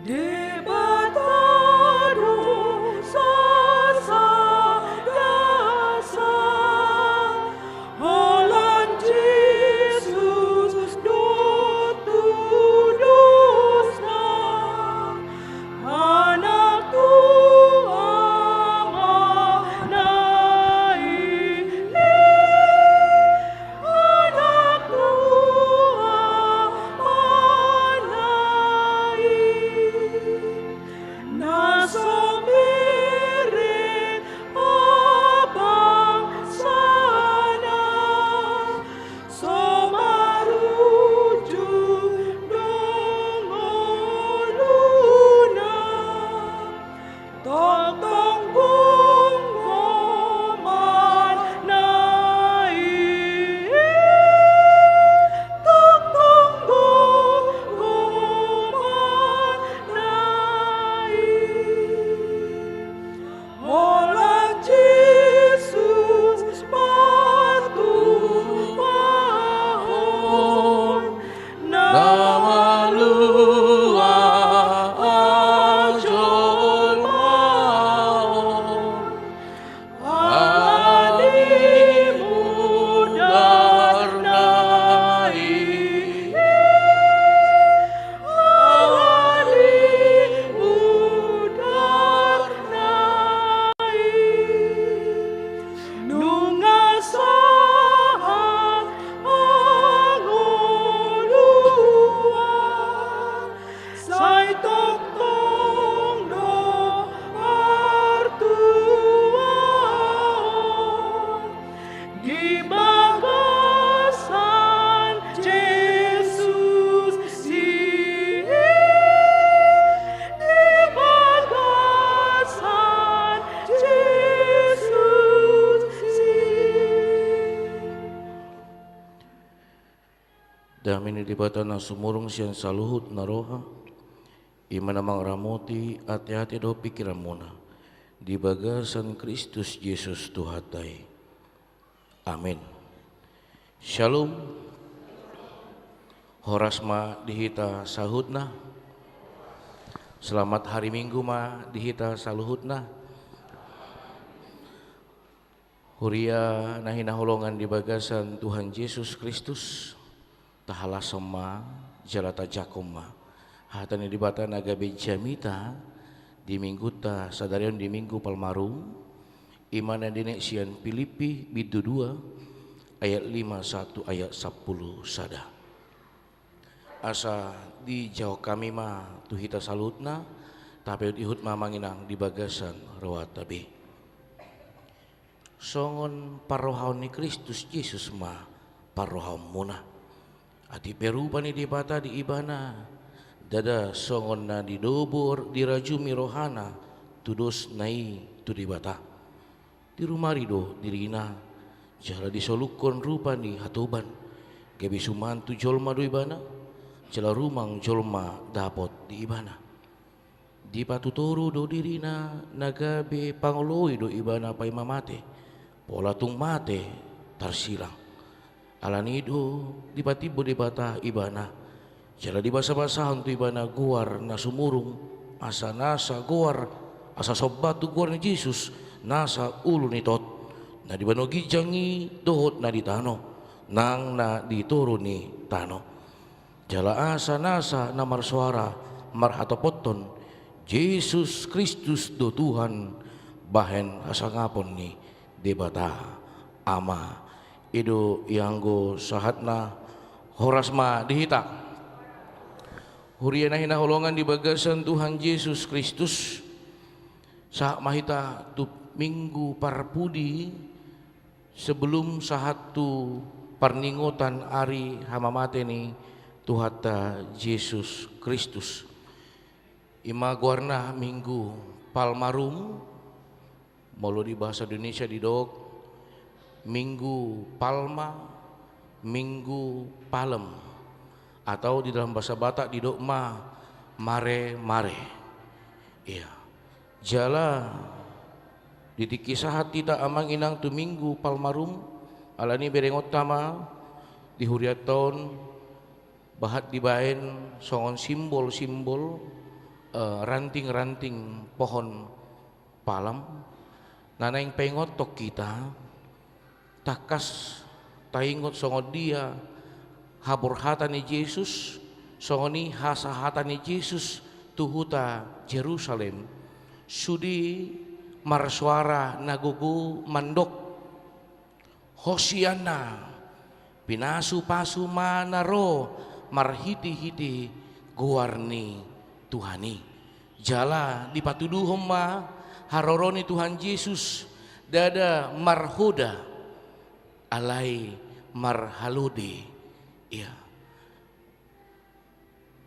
Debata do sasada sa, holan Jesus do tudosna, Anak tu Amana i, Anak tu Amana i, na so bereng amang sana, so marujung do ngoluna. Tongtong gomgomna i, tongtong gomgomna i, holan Jesus patupaon na malua jolma on. Ala ni mudarna i, ala ni mudarna i, nunga sahat hangoluan, sai tongtong do partuaon di bagasan Jesus i, di bagasan Jesus i. Dame ni Debata na sumurung sian saluhut na roha, i ma na mangaramoti ateate dohot pingkiranmuna di bagasan Kristus Jesus Tuhanta i. Amin. Syalom. Horas ma di hita saluhutna. Selamat hari Minggu ma di hita saluhutna. Huria na hinaholongan di bagasan Tuhan Jesus Kristus, tahalashon ma jala tajangkon ma hata ni Debata na gabe jamita di Minggunta sadari on, di Minggu Palmarum, i ma na dinek sian Pilippi bindu dua ayat lima sahat tu ayat sampulu sada. Asa dijawab hami ma tu hita saluhutna, tapaihutihut ma amang inang di bagasan rohanta be. Songon parrohaon ni Kristus Jesus ma parrohaonmuna. Atik pe rupa ni Debata di ibana, ndada songon na didobor dirajumi rohana tudosna i tu Debata. Dirumari do dirina, jala disolukkon rupa ni hatoban, gabe suman tu jolma do ibana, jala rumang jolma dapot di ibana. Dipatutoru do dirina na gabe pangoloi do ibana paima mate, pola tung mate tarsilang. Alani i do dipatimbo Debata ibana, jala dibasabasahon tu ibana goar na sumurung, asa nasa goar, asa somba tu goar ni Jesus, nasa ulu ni tot, na di banua ginjang i dohot na di tano, nang na di toru ni tano. Jala asa nasa na marsoara marhatopothon, Jesus Kristus do Tuhan, bahen hasangapon ni Debata Ama. I do ianggo sahatna. Horas ma di hita. Huria na hinaholongan di bagasan Tuhan Jesus Kristus, sahat ma hita tu Minggu Parpudi, sebelum sahat tu parningotan ari hamamate ni Tuhanta Jesus Kristus. I ma goarna Minggu Palmarum, molo di bahasa Indonesia didok Minggu Palma, Minggu Palem, atau di dalam bahasa Batak didok ma Mare-mare. Ia. Jala di tingki sahat hita amang inang tu Minggu Palmarum, alani berengonta ma di hurianta on, bahat dibaen songon simbol-simbol eh, ranting-ranting pohon palam, na naeng paingothon hita, tangkas taingot songon dia haborhatan ni Jesus, songon i hasahatan ni Jesus tu huta Jerusalem. Sude marsoara na gogo mandok: Hosianna, pinasu-pasu ma na ro marhite-hite goar ni Tuhan i. Jala dipatuduhon ma haroro ni Tuhan Jesus, ndada marhoda, alai marhalode. Ia.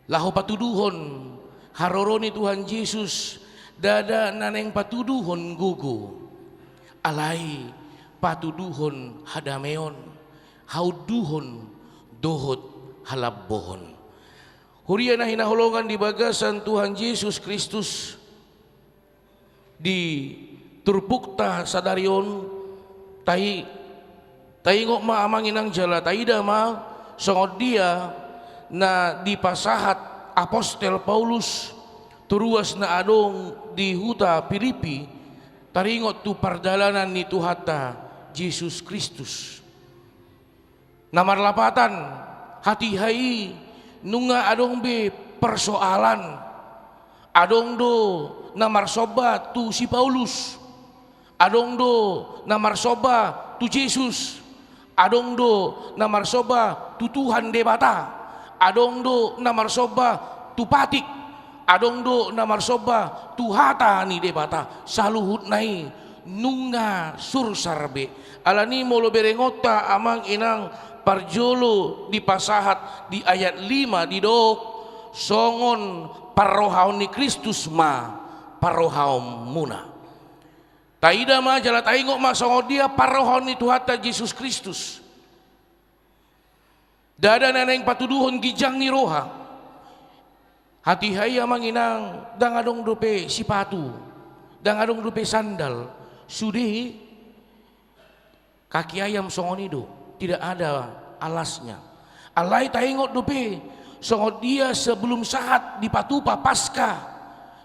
Laho patuduhon haroro ni Tuhan Jesus, ndada na naeng patuduhon gogo, alai patuduhon hadameon, haunduhon dohot halambohon. Huria na hinaholongan di bagasan Tuhan Jesus Kristus, di turpukta sadari on, tai-, taingot ma amang inang jala taida ma songon dia na dipasahat apostel Paulus tu ruas na adong di huta Pilipi, taringot tu pardalanan ni Tuhanta Jesus Kristus. Na marlapatan, hatiha i nunga adong be persoalan. Adong do na marsomba tu si Paulus. Adong do na marsomba tu Jesus. Adong do na marsomba tu Tuhan Debata. Adong do na marsomba tu patik. Adong do na marsomba tu hata ni Debata. Saluhutna i nunga sursar be. Alani molo berengonta amang inang parjolo dipasahat di ayat lima didok, songon parrohaon ni Kristus ma parrohaonmuna. Taida ma jala taingot ma songon dia parrohaon ni Tuhanta Jesus Kristus. Ndada na naeng patuduhon ginjang ni roha. Hatiha i amang inang, ndang adong dope sipatu, ndang adong dope sandal, sude kaki ayam songon i do, tidak ada alasnya. Alai taingot dope, songon dia sebelum sahat dipatupa Paskah,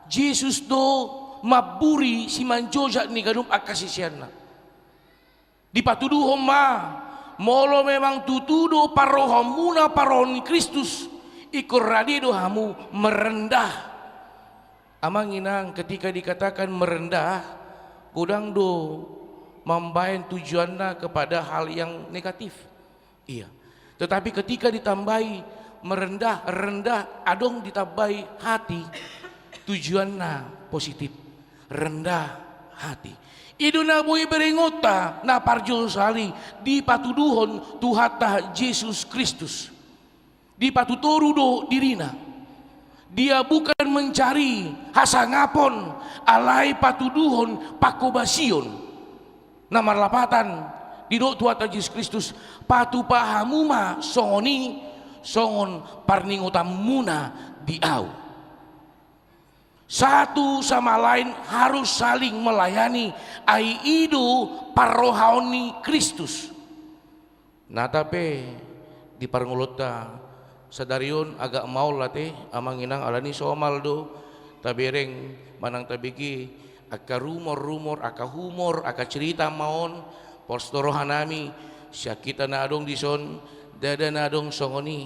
Jesus do mamburi simanjojak ni ganup angka siseanna. Dipatuduhon ma, molo memang tutu do parrohaonmuna parrohaon ni Kristus, ingkon rade do hamu merendah. Amang inang, ketika dikatakan merendah, godang do mambaen tujuanna kepada hal yang negatif. Ia. Tetapi ketika ditambai merendah, rendah, adong ditambai hati, tujuanna positif. Rendah hati. I do na boi berengonta na parjolo sahali dipatuduhon Tuhanta Jesus Kristus. Dipatutoru do dirina. Dia bukan mencari hasangapon, alai patuduhon pangkobasion. Na marlapatan, didok Tuhanta Jesus Kristus, patupa hamu ma songon i, songon parningotanmuna di Ahu. Satu sama lain harus saling melayani, ai i do parrohaon ni Kristus. Nata pe di parngoluonta sadari on agak maol ate, amang inang, alani somal do tabereng manang tabege angka rumor-rumor, angka humor, angka cerita ma on, pos do rohanami, sian hita na adong dison, ndada na adong songon i.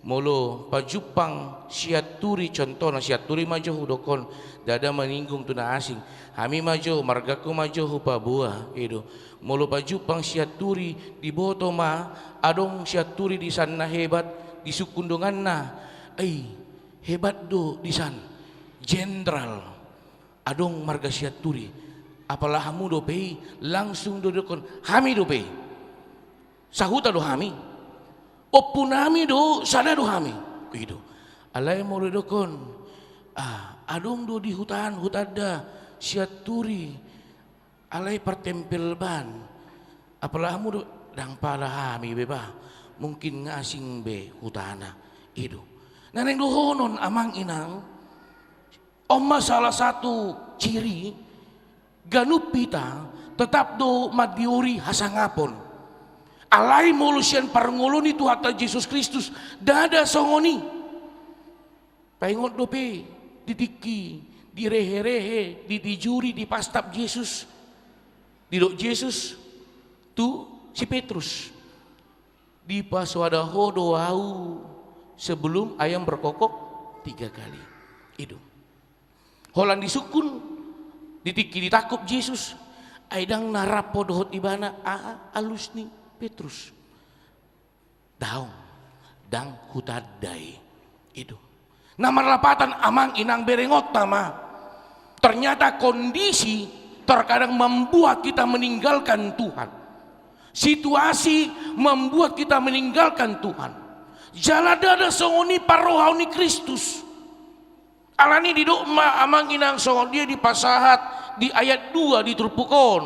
Molo pajumpang sian turi, contohna sian turi ma jo hudokkon, ndada maninggung tu na asing. Hami ma jo, margaku ma jo hupaboa, i do. Molo pajumpang sian turi, diboto ma adong sian turi disan na hebat, disungkun donganna. Ai, hebat do disan. Jenderal. Adong marga sian turi. Apala hamu dope i, langsung do didokkon, hami dope i. Sahuta do hami. Ompunami do, sada do hami. I do. Alai molo didokkon, ah, adong do di hutaan, hutanda sian turi. Alai partempel ban. Apala hamu do, ndang pala hami be bah. Mungkin nga asing be hutana. I do. Na naeng dohonon amang inang. On ma salah satu ciri, ganup hita tetap do mandiori hasangapon. Alai molo sian parngoluon ni Tuhanta Jesus Kristus, ndada songon i. Paingot dope, Di tingki direhe-rehe, di, dijuri, dipastap Jesus, didok Jesus tu si Petrus, "Dipasoada ho do ahu sebelum ayam berkokok tiga kali." I do. Holan disungkun, di tingki ditangkup Jesus, ai ndang na rap ho dohot ibana, aha alus ni Petrus. Daong, ndang hutanda i. I do. Na marlapatan amang inang, berengonta ma. Ternyata kondisi terkadang membuat kita meninggalkan Tuhan. Situasi membuat kita meninggalkan Tuhan. Jala ndada songon i parrohaon ni Kristus. Alani didok ma amang inang songon dia dipasahat di ayat dua di turpuk on.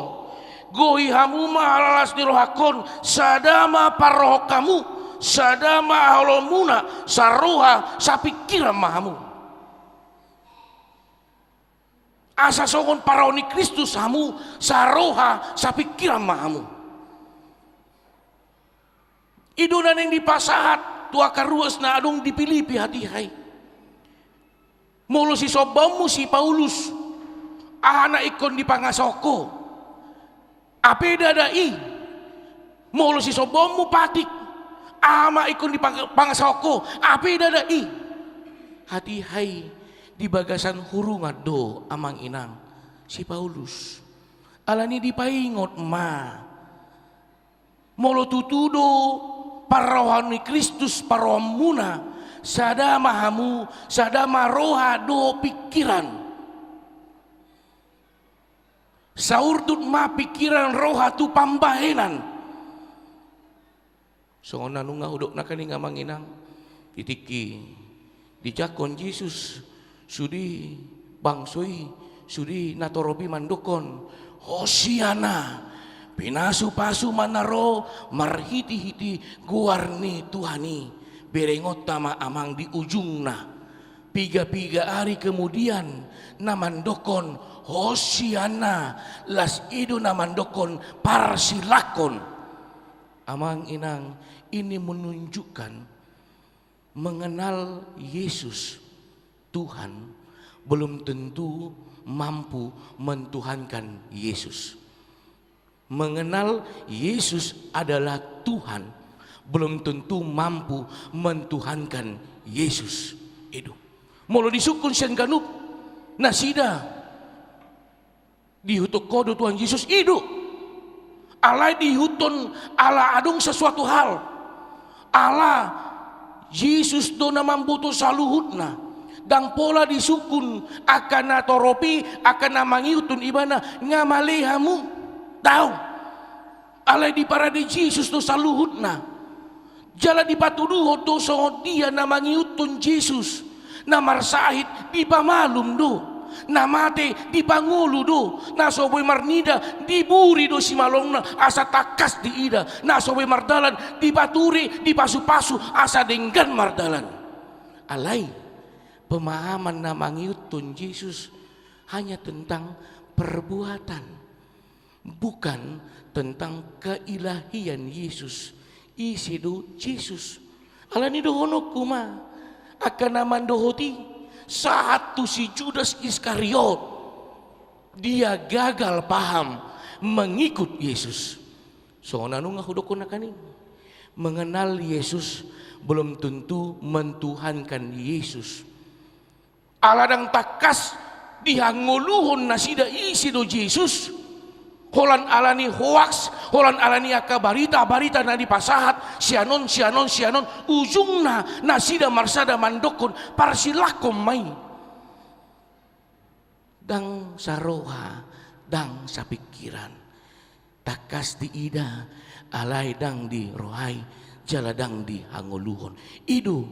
Gohi hamu ma ala las ni rohangkon, sada ma parrohaon hamu, sada ma haholomuna, saroha, sapingkiran ma hamu. Asa songon parrohaon ni Kristus hamu, saroha, sapingkiran ma hamu. I do na naeng dipasahat tu angka ruas na adong di Pilipi hatiha i. Molo sisombaonmu si Paulus, aha na ingkon dipangasahon ho? Hape ndada i. Molo sisombaonmu patik, aha ma ingkon dipang-, pangasahon ho? Hape ndada i. Hatiha i di bagasan hurungan do amang inang si Paulus. Alani dipaingot ma. Molo tutu do parrohaon ni Kristus parrohaonmuna, sada ma hamu, sada ma roha dohot pingkiran. Saurdut ma pingkiran, roha tu pambahenan. Songon na nunga hudok nangkaning amang inang, di tingki dijangkon Jesus sude bangso i, sude natorop i mandokkon, "Hosiana! Pinasu-pasu ma na ro marhite-hite goar ni Tuhan i." Berengonta ma amang, di ujungna, piga-piga ari kemudian, na mandokkon, "Hosiana!" Las i do na mandokkon, "Parsilangkon." Amang inang, ini menunjukkan mengenal Yesus Tuhan belum tentu mampu mentuhankan Yesus. Mengenal Yesus adalah Tuhan belum tentu mampu mentuhankan Yesus. I do. Molo disungkun sian ganup nasida, diihuthon ho do Tuhan Jesus, i do. Alai diihuthon ala adong sesuatu hal. Ala Jesus do na mamboto saluhutna. Ndang pola disungkun angka natorop i, angka na mangihuthon ibana, nga male hamu. Daong. Alai diparade Jesus do saluhutna. Jala dipatuduhon do songon dia na mangihuthon Jesus. Na marsahit dipamalum do. Na mate dipangolu do. Na so boi marnida diburi do simalongna asa tangkas diida. Na so boi mardalan dipature, dipasu-pasu asa denggan mardalan. Alai pemahaman na mangihuthon Jesus hanya tentang perbuatan. Bukan tentang keilahian Yesus. Ise do Jesus? Alani dohononku ma, angka na mandohoti, sahat tu si Judas Iskariot, dia gagal paham mengikut Yesus. Songon na nunga hudokkon nangkaning, mengenal Yesus belum tentu mentuhankan Yesus. Ala ndang tangkas dihangoluhon nasida ise do Jesus. Holan alani hoaks, holan alani angka barita-barita na dipasahat sian on, sian on, sian on, ujungna nasida marsada mandokkon, "Parsilangkon ma i." Ndang saroha, ndang sapingkiran. Tangkas diida, alai ndang dirohai, jala ndang dihangoluhon. I do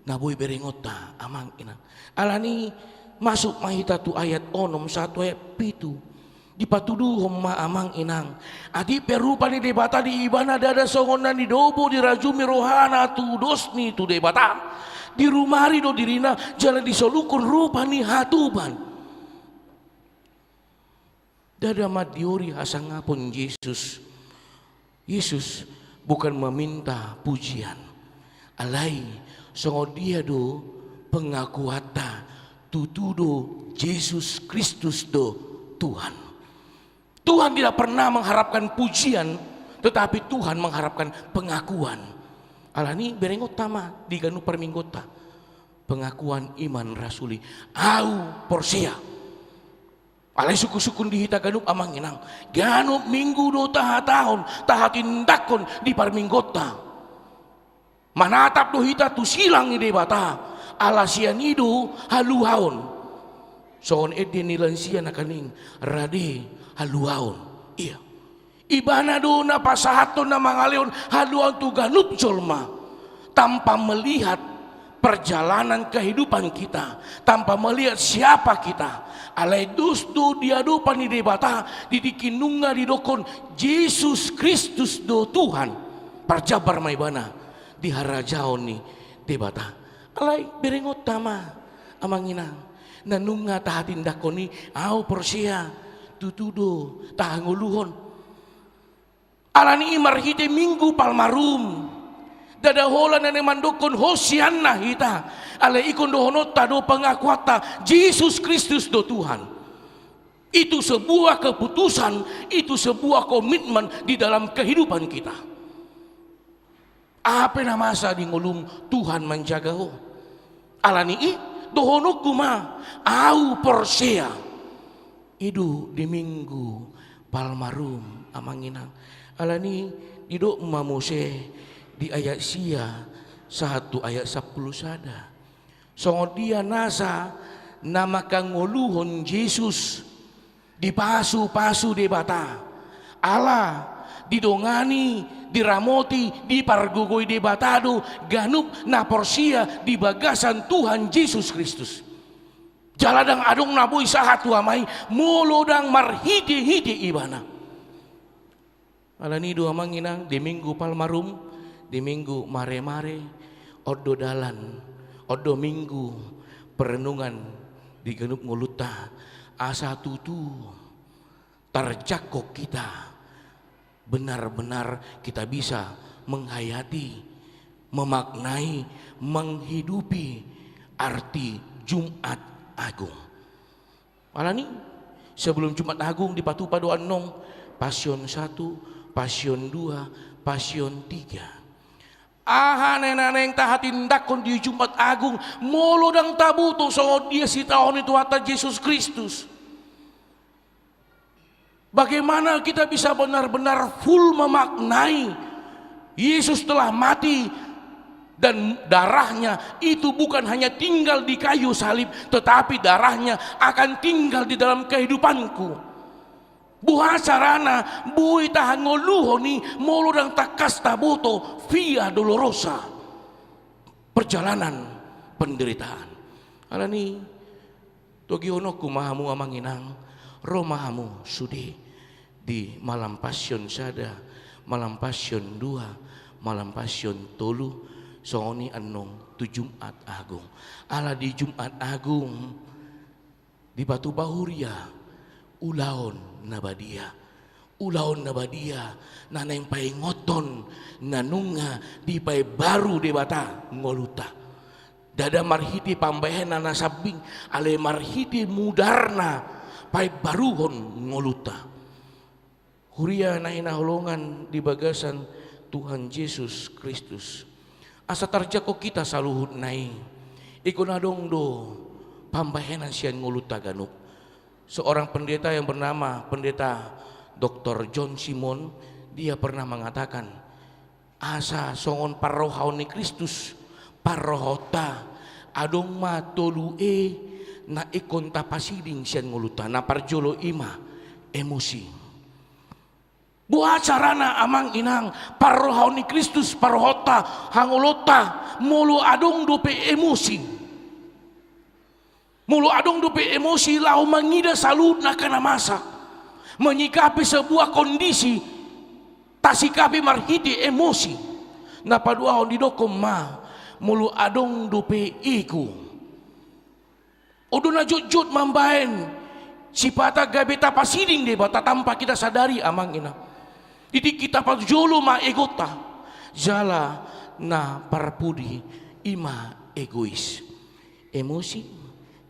na boi berengonta, amang inang. Alani masuk ma hita tu ayat onom sahat tu ayat pitu. Dipatuduhon ma, amang inang, atik pe rupa ni Debata di ibana ndada songon na nidobo, dirajumi rohana tu dos ni tu Debata. Dirumari do dirina jala disoluhon rupa ni hatuban. Ndada mandiori hasangapon Jesus. Jesus bukan meminta pujian. Alai songon dia do pengakuanta Tutu do, Jesus Kristus do Tuhan. Tuhan tidak pernah mengharapkan pujian, tetapi Tuhan mengharapkan pengakuan. Alani berengonta ma di ganup parmingguonta. Pengakuan iman rasuli. Au porsea. Alai sungkun-sungkun di hita ganup amang inang. Ganup minggu do tahatahon, tahatindangkon di parmingguonta. Manatap do hita tu silang ni Debata, ala sian i do haluaon. Songon ende ni lansia nangkaning, rade haluaon. Ia. Ibana do na pasahathon na mangalehon haluaon tu ganup jolma. Tanpa melihat perjalanan kehidupan kita, tanpa melihat siapa kita. Alai dos do di adopan ni Debata, di tingki nunga didokkon Jesus Kristus do Tuhan. Parjambar ma ibana di harajaon ni Debata. Alai berengonta ma amang inang, na nunga tahatindangkon i, au porsea, tutu do, tahangoluhon. Alani i marhite Minggu Palmarum, ndada holan na naeng mandokkon Hosianna hita, alai ingkon dohononta do pengakuanta, Jesus Kristus do Tuhan. Itu sebuah keputusan, itu sebuah komitmen di dalam kehidupan kita. Aha pe na masa di ngolum, Tuhan manjaga ho. Alani i, dohononku ma, au porsea. I do di Minggu Palmarum, amang inang. Alani i, didok ma muse di ayat sia sahat tu ayat sampulu sada. Songon dia nasa na manghangoluhon Jesus, dipasu-pasu Debata. Ala didongani, diramoti, dipargogoi Debata do ganup na porsea di bagasan Tuhan Jesus Kristus. Jala ndang adong na boi sahat tu Ama i, molo ndang marhite-hite ibana. Alani i do amang inang, di Minggu Palmarum, di Minggu Mare-mare, on do dalan, on do Minggu perenungan di ganup ngolunta, asa tutu tarjangkon hita, benar-benar kita bisa menghayati, memaknai, menghidupi arti Jumat Agung. Alani, sebelum Jumat Agung dipatupa do annon, Pasion satu, Pasion dua, Pasion tiga. Aha na naeng tahatindangkon di Jumat Agung, molo ndang taboto songon dia sitaonon ni Tuhanta Jesus Kristus? Bagaimana kita bisa benar-benar full memaknai Yesus telah mati dan darahnya itu bukan hanya tinggal di kayu salib, tetapi darahnya akan tinggal di dalam kehidupanku. Boha carana boi tahangoluhon i molo ndang tangkas taboto Via Dolorosa, perjalanan penderitaan. Alani, togihononku ma hamu amang inang, ro ma hamu sude di malam Pasion sada, malam Pasion dua, malam Pasion tolu, songon i annon tu Jumat Agung. Ala di Jumat Agung, dipatupa huria ulaon na badia. Ulaon na badia na naeng paingothon na nunga dipaimbaru Debata ngolunta. Ndada marhite pambahenan na sambing, alai marhite mudarna paimbaruhon ngolunta. Huria na hinaholongan di bagasan Tuhan Jesus Kristus. Asa tarjangkon hita saluhutna i. Ingkon adong do pambahenan sian ngolunta ganup. Seorang pendeta yang bernama Pendeta Doktor John Simon, dia pernah mengatakan, asa songon parrohaon ni Kristus parrohaonta, adong ma tolu e na ingkon tapasiding sian ngolunta. Na parjolo i ma emosi. Boha carana amang inang parrohaon ni Kristus parrohaonta, hangolonta, molo adong dope emosi? Molo adong dope emosi laho mangida saluhut angka na masa, menyikapi sebuah kondisi, tasikapi marhite emosi. Na paduahon didokkon ma, molo adong dope ego. On do na jotjot mambahen sipata gabe tapasiding Debata tanpa kita sadari amang inang. Di tingki na parjolo ma egonta. Jala na parpudi i ma egois. Emosi,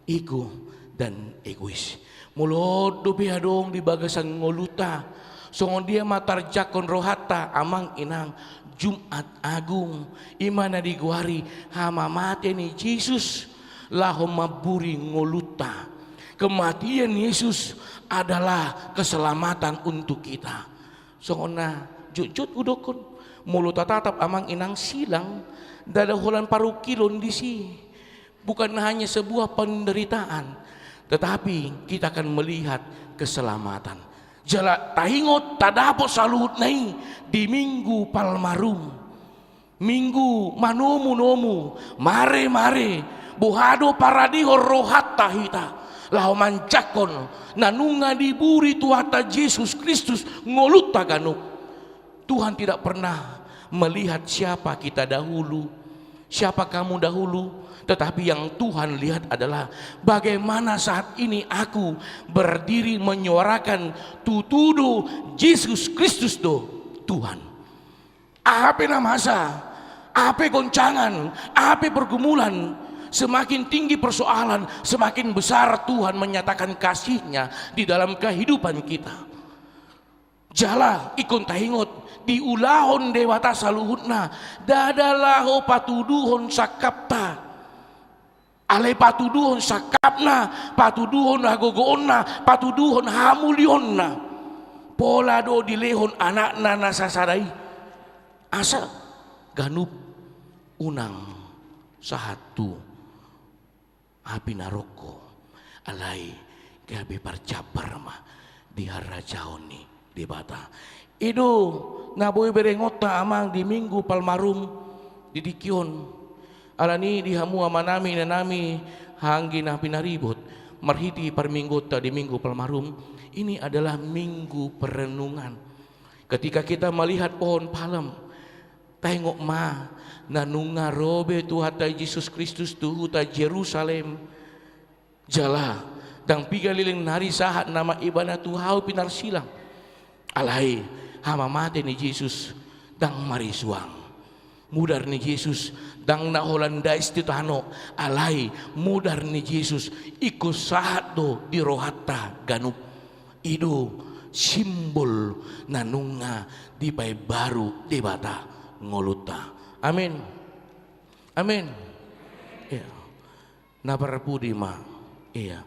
ego dan egois. Molo on dope adong di bagasan ngolunta, songon dia ma tarjangkon rohanta, amang inang? Jumat Agung, i ma na digoari hamamate ni Jesus laho mamburi ngolunta. Kematian Yesus adalah keselamatan untuk kita. Songon na jotjot hudokkon, molo tatatap, amang inang, silang, ndada holan parungkilon disi. Bukan hanya sebuah penderitaan, tetapi kita akan melihat keselamatan. Jala taingot, tadapot saluhutna i di Minggu Palmarum. Minggu manomu-nomu, mare-mare, boha do paradehon rohanta hita laho manjangkon na nunga diburi Tuhanta Jesus Kristus ngolunta ganup. Tuhan tidak pernah melihat siapa kita dahulu, siapa kamu dahulu, tetapi yang Tuhan lihat adalah bagaimana saat ini aku berdiri menyuarakan tutu do, Jesus Kristus do Tuhan. Aha pe na masa, aha pe goncangan, aha pe pergumulan, semakin tinggi persoalan, semakin besar Tuhan menyatakan kasih-Nya di dalam kehidupan kita. Jala ingkon taingot, diulahon Debata saluhutna ndada laho patuduhon sangkapta. Alai patuduhon sangkapna, patuduhon hagogoonna, patuduhon hamulionna. Pola do dilehon Anakna na sasada i, asa ganup unang sahat tu api naroko, alai gabe parjambar ma di harajaon ni Debata. I do na boi berengonta, amang, di Minggu Palmarum di tingki on. Alani i di hamu amanami, inanami, anggi na pinaribot, marhite parmingguonta di Minggu Palmarum, ini adalah minggu perenungan. Ketika kita melihat pohon palem, taingot ma, na nunga ro be Tuhanta Jesus Kristus tu huta Jerusalem. Jala ndang piga leleng nari sahat nama Ibana tu hau pinarsilang. Alai hamamate ni Jesus ndang marisuang. Mudar ni Jesus ndang na holan dais tu tano, alai mudar ni Jesus ingkon sahat do di rohanta ganup. I do simbol na nunga dipaimbaru Debata ngolunta. Amin. Amin. Iya. Na parpudi ma. Iya.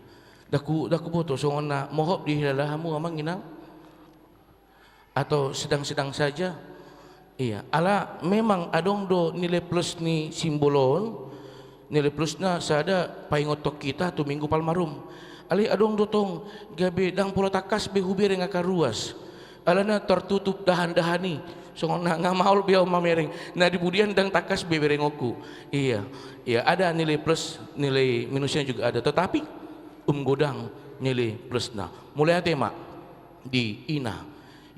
Ndang hu-, ndang huboto songon na mohop dihilala hamu, amang inang? Atau sedang-sedang saja? Iya. Ala memang adong do nilai plus ni simbol on. Nilai plusna sada, paingothon hita tu Minggu Palmarum. Alai adong do tong gabe ndang pola tangkas be hubereng angka ruas. Alana tertutup dahan-dahan i. Songon na nga maol be au mamereng. Na di pudian ndang tangkas be berengonku. Iya. Iya, ada nilai plus, nilai minusnya juga ada. Tetapi um godang nilai plusna. Mauliate ma di ina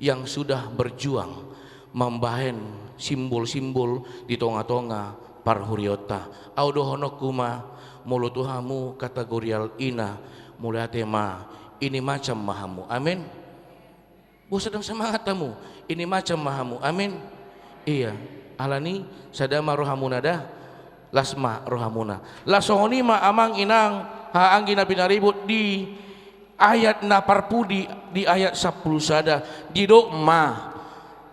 yang sudah berjuang mambahen simbol-simbol di tonga-tonga parhuriaonta. Au dohononku ma, molo tu hamu kategorial ina, mauliate ma, ini macam ma hamu. Amin. Boasa ndang semangat hamu? Ini macam ma hamu. Amin. Iya. Alani sada ma rohamuna da. Las ma rohamuna. Las songon i ma, amang inang, haha anggi na pinaribot, di ayat na parpudi, di ayat sampulu sada, didok ma: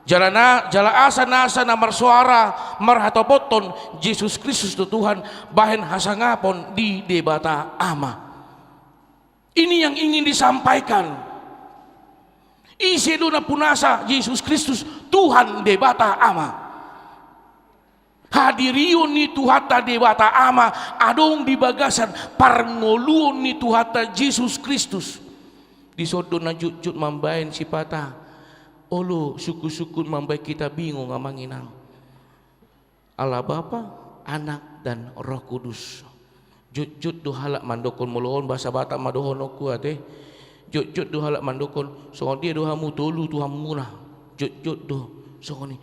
Jala na, jala asa nasa na marsoara marhatopothon Jesus Kristus do Tuhan, bahen hasangapon di Debata Ama. Ini yang ingin disampaikan. Ise do nampunasa Jesus Kristus, Tuhan Debata Ama. Hadirion ni Tuhanta Debata Ama adong di bagasan parngoluon ni Tuhanta Jesus Kristus. Dison do na jotjot mambahen sipata olo sungkunsungkun, mambahen hita bingung, amang inang. Allah Bapa, Anak, dan Roh Kudus. Jotjot do halak mandokkon, molo on bahasa Batak ma dohononku ate. Jotjot do halak mandokkon, songon dia do hamu tolu Tuhanmuna. Jotjot do songon i.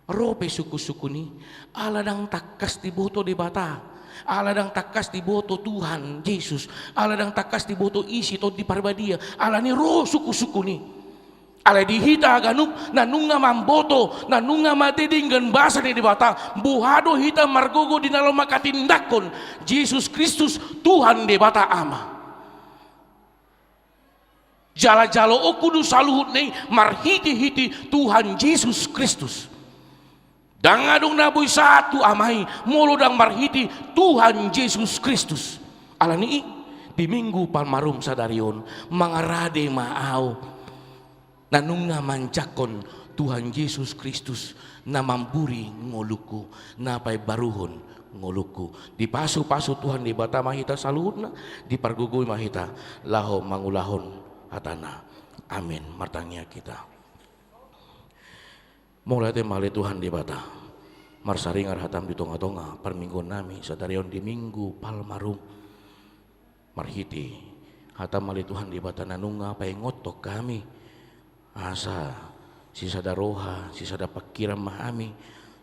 Ro pe sungkunsungkun i, ala ndang tangkas diboto Debata, ala ndang tangkas diboto Tuhan Jesus, ala ndang tangkas diboto isi Tondi Parbadia, alani ro sungkunsungkun i. Alai di hita ganup na nunga mamboto, na nunga mate denggan basa ni Debata, boha do hita margogo di na laho manghatindanghon Jesus Kristus, Tuhan Debata Ama. Jala jaloonku do saluhutna i marhitehite Tuhan Jesus Kristus. Ndang adong na boi sahat tu Ama i molo ndang marhite Tuhan Jesus Kristus. Alani i, di Minggu Palmarum sadari on, mangarade ma ahu na nunga manjangkon Tuhan Jesus Kristus, na mamburi ngolungku, na paimbaruhon ngolungku. Dipasupasu Tuhan Debata ma hita saluhutna, dipargogoi ma hita laho mangulahon hataNa. Amin. Martangiang hita. Mauliate ma ale Tuhan Debata, marsaringar hataM di tongatonga parmingguonnami sadari on di Minggu Palmarum. Marhite hataM ale Tuhan Debata na nunga paingothon hami, asa sisada roha, sisada pangkiran ma hami,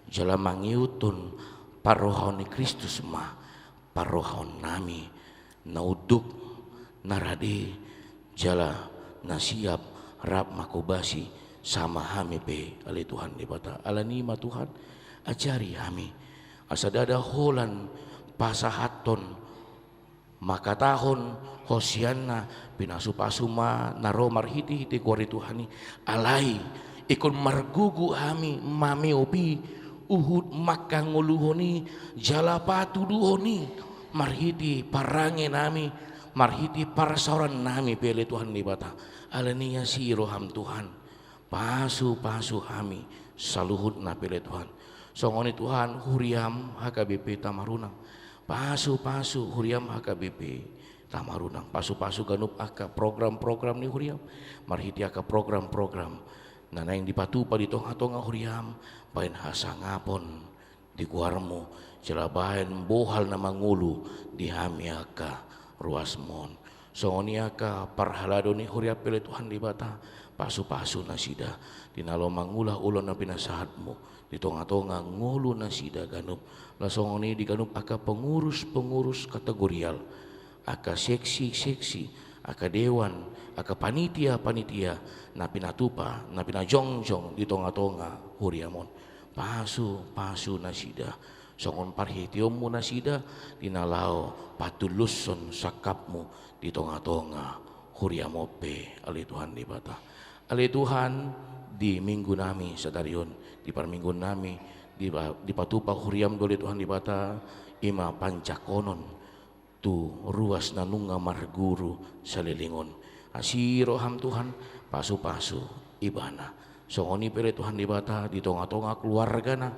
jala mangihuthon parrohaon ni Kristus ma parrohaonnami, na unduk, na rade, jala na siap rap manghobasi sama hami pe ale Tuhan Debata. Alani i ma Tuhan, ajari hami, asa ndada holan pasahathon, mangkatahon hosianna, pinasupasu ma na ro marhitehite goar ni Tuhan i, alai ingkon margogo hami mameop i, huhut manghangoluhon i, jala patuduhon i, marhite parangenami, marhite parsaorannami pe ale Tuhan Debata. Alani i asi rohaM Tuhan, pasupasu hami saluhutna pe ale Tuhan. Songon i Tuhan, huriaM H K B P Tamarunang. Pasupasu huriaM H K B P Tamarunang. Pasupasu ganup angka program-program ni huriaM. Marhite angka program-program na naeng dipatupa di tongatonga huriaM, baen hasangapon di goarMu, jala baen bohal na mangolu di hami angka ruasMu on. Songon i angka parhalado ni huriaM pe ale Tuhan Debata, pasupasu nasida di na laho mangula ulaon na pinasahatMu, di tongatonga ngolu nasida ganup. Laos songon i di ganup angka pengurus-pengurus kategorial, angka seksi-seksi, angka dewan, angka panitia-panitia na pinatupa, na pinajongjong di tongatonga huriaM on. Pasupasu nasida, songon parhiteonMu nasida, di na laho patulushon sangkapMu di tongatonga huriaM on pe ale Tuhan Debata. Ale Tuhan, di minggunami sadari on, di parmingguonnami, di, dipatupa huriaM do ale Tuhan Debata, i ma panjangkonon tu ruas na nunga marguru saleleng on. Asi rohaM Tuhan, pasupasu ibana. Songon i pe ale Tuhan Debata di tongatonga keluargana,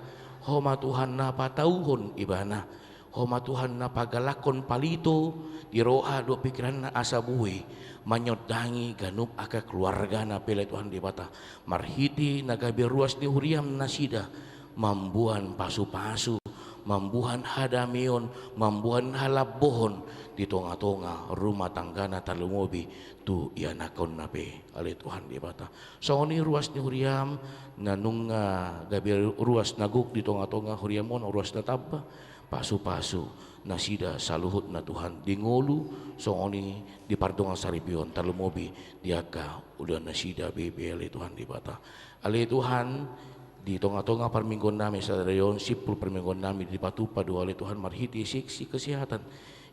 Ho ma Tuhan na patauhon ibana, Ho ma Tuhan na pagalakhon palito di roha dohot pingkiranna asa boi manyondangi ganup angka keluargana pe ale Tuhan Debata, marhite na gabe ruas ni huriaM nasida, mamboan pasupasu, mamboan hadameon, mamboan halambohon di tongatonga rumah tanggana tarlumobi tu ianakhonna pe ale Tuhan Debata. Songon i ruas ni huriaM na nunga gabe ruas na gok di tongatonga huriaM on, ruas na tamba, pasupasu nasida saluhutna Tuhan, di ngolu, songon i di pardongan saripeon, tarlumobi di angka ulaon nasida be ale Tuhan Debata. Ale Tuhan, di tongatonga parmingguonnami sadari on, simpul parmingguonnami dipatupa do ale Tuhan marhite seksi kesehatan,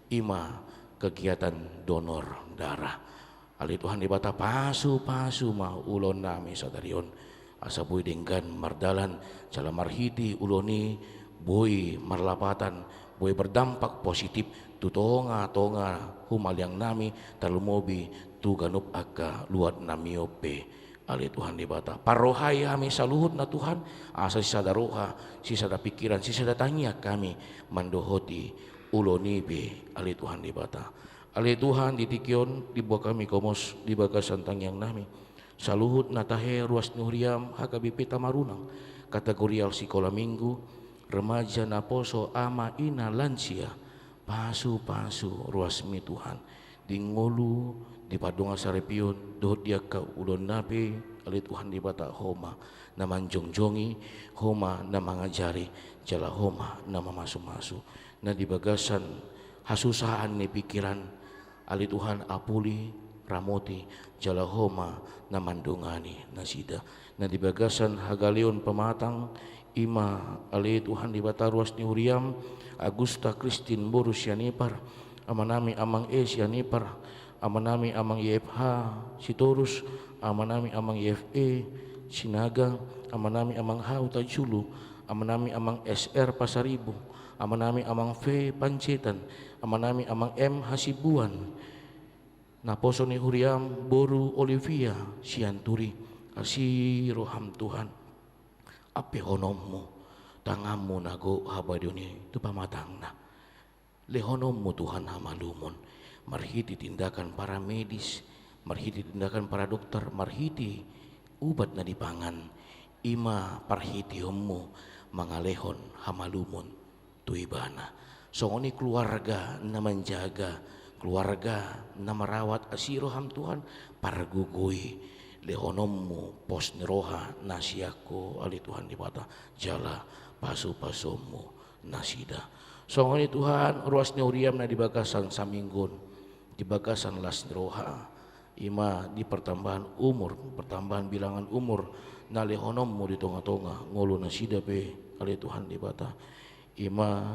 i ma kegiatan donor darah. Ale Tuhan Debata, pasupasu ma ulaonnami sadari on, asa boi denggan mardalan, jala marhite ulaon i boi marlapatan, boi berdampak positif tu tongatonga humaliangnami, tarlumobi tu ganup angka luatnami on pe. Ale Tuhan Debata, parrohai hami saluhutna Tuhan, asa sisada roha, sisada pingkiran, sisada tangiang hami mandohoti ulaon i be, ale Tuhan Debata. Ale Tuhan, di tingki on diboan hami gomos di bagasan tangiangnami saluhut na tahe ruas ni huriaM H K B P Tamarunang, kategorial sikola minggu, remaja, naposo, ama, ina, lansia, pasupasu ruasMi Tuhan, di ngolu, di pardongan saripeon dohot di angka ulaonna pe, ale Tuhan Debata, Ho ma na manjongjongi, Ho ma na mangajari, jala Ho ma na mamasumasu. Na di bagasan hasusaan ni pingkiran, ale Tuhan, apuli, ramoti jala Ho ma na mandongani nasida. Na di bagasan hagaleon pamatang, i ma ale Tuhan Debata ruas ni huriaM, Agusta Kristin boru Sianipar, amanami Amang E Sianipar, amanami Amang Y F H Sitorus, amanami Amang Y F E Sinaga, amanami Amang H Hutajulu, amanami Amang S R Pasaribu, amanami Amang V Panjaitan, amanami Amang M Hasibuan, naposo ni huriaM boru Olivia Sianturi. Asi rohaM Tuhan, ampehononMu, tanganMu na gok habadeon i tu pamatangna. LehononMu Tuhan hamalumon, marhite tindakan para medis, marhite tindakan para dokter, marhite ubat na dipangan, i ma parhiteonMu mangalehon hamalumon tu ibana. Songon i keluarga na manjaga, keluarga na marawat, asi rohaM Tuhan, pargogoi, lehononMu pos ni roha na sian Ho ale Tuhan Debata, jala pasupasuonMu nasida. Songon i Tuhan, ruas ni huriaM na di bagasan saminggu on, di bagasan las ni roha, i ma di pertambahan umur, pertambahan bilangan umur, na lehononMu di tongatonga ngolu nasida pe ale Tuhan Debata. I ma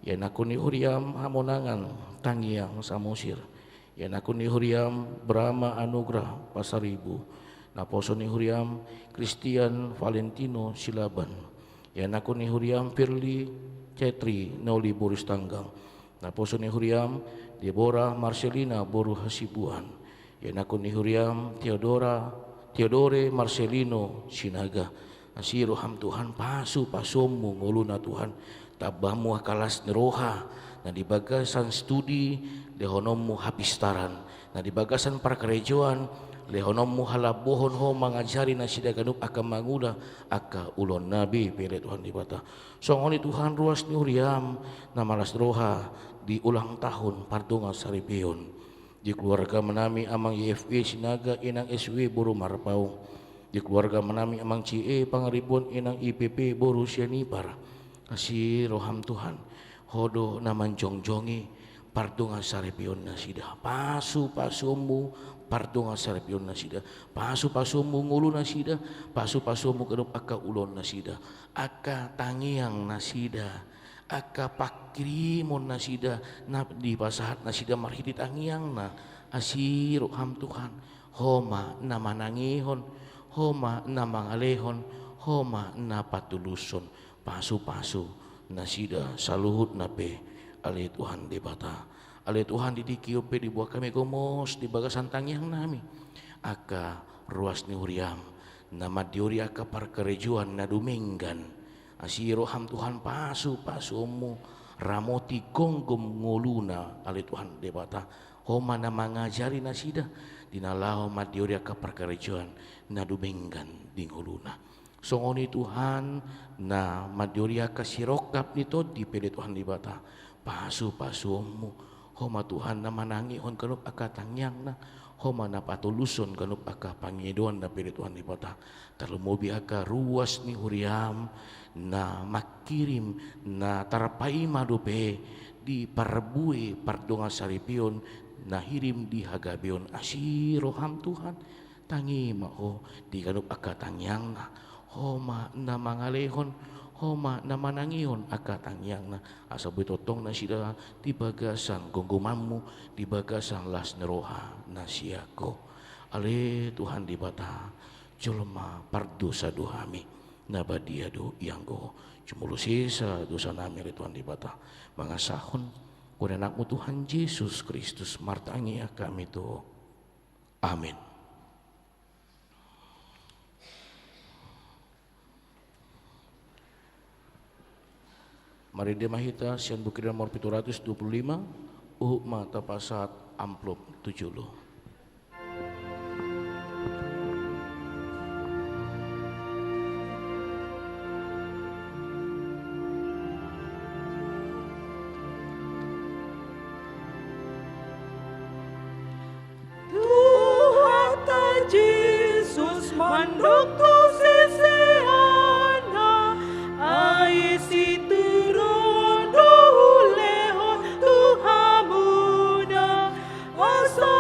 ianakhon ni huriaM Hamonangan Tangiang Samosir, ianakhon ni huriaM Brama Anugrah Pasaribu, naposo ni huriaM Christian Valentino Silaban, ianakhon ni huriaM Firly Cetri Nauli boru Sitanggang, naposo ni huriaM Deborah Marcelina boru Hasibuan, ianakhon ni huriaM Theodora, Theodore Marcelino Sinaga. Asi rohaM Tuhan, pasupasuonMu ngoluna Tuhan, tambahonMu angka las ni roha, na di bagasan studi lehononMu hapistaran, na di bagasan parkarejoan lehononMu halambohon, Ho mangajari nasida ganup angka mangula angka ulaonna be ale Tuhan Debata. Songon i Tuhan, ruas ni huriaM na malas roha di ulang tahun pardongan saripeon, di keluarga amanami Amang Y F W Sinaga, Inang S W boru Marpaung, di keluarga amanami Amang C E Pangaribuan, Inang I P P boru Sianipar. Asi rohaM Tuhan, Ho do na manjongjongi pardongan saripeon nasida. PasupasuonMu pardongan saripeon nasida, pasupasuonMu ngolu nasida, pasupasuonMu ganup angka ulaon nasida, angka tangiang nasida, angka pangkirimon nasida na dipasahat nasida marhite tangiangna. Asi rohaM Tuhan, Ho ma na manangihon, Ho ma na mangalehon, Ho ma na patulushon. Pasupasu nasida saluhutna pe ale Tuhan Debata. Ale Tuhan, di tingki on pe dibuat hami gomos di bagasan tangiangnami angka ruas ni huriaM na mandiori angka parkarejoan na dumenggan. Asi rohaM Tuhan, pasupasuonMu, ramoti gomgom ngoluna ale Tuhan Debata. Ho ma na mangajari nasida di na laho mandiori angka parkarejoan na dumenggan di ngoluna. Songon i Tuhan, na mandiori angka sirongkap ni tondi pe ale Tuhan Debata, pasupasuonMu. Ho ma Tuhan na manangihon ganup angka tangiangna, Ho ma na patulushon ganup angka pangidoanna pe ale Tuhan Debata. Tarlumobi angka ruas ni huriaM na mangkirim, na tarpaima dope di parbue pardongan saripeon na hirim di hagabeon. Asi rohaM Tuhan, tangi ma Ho di ganup angka tangiangna. Ho ma na mangalehon, Ho ma na manangihon angka tangiangna, asa boi tongtong nasida di bagasan gomgomanMu, di bagasan las ni roha na sian Ho. Ale Tuhan Debata, jolma pardosa do hami, na badia do ianggo Ho. Jumolo sesa dosanami ale Tuhan Debata, mangasahon goar ni AnakMu Tuhan Jesus Kristus martangiang hami tu Ho. Amin. Marende ma hita sian Buku Ende nomor pitu ratus dua pulu lima, huhut ma tapasahat amplop tu jolo. Tuhanta Jesus mandok tu siseanna, ai situru do hulehon tu hamuna, asa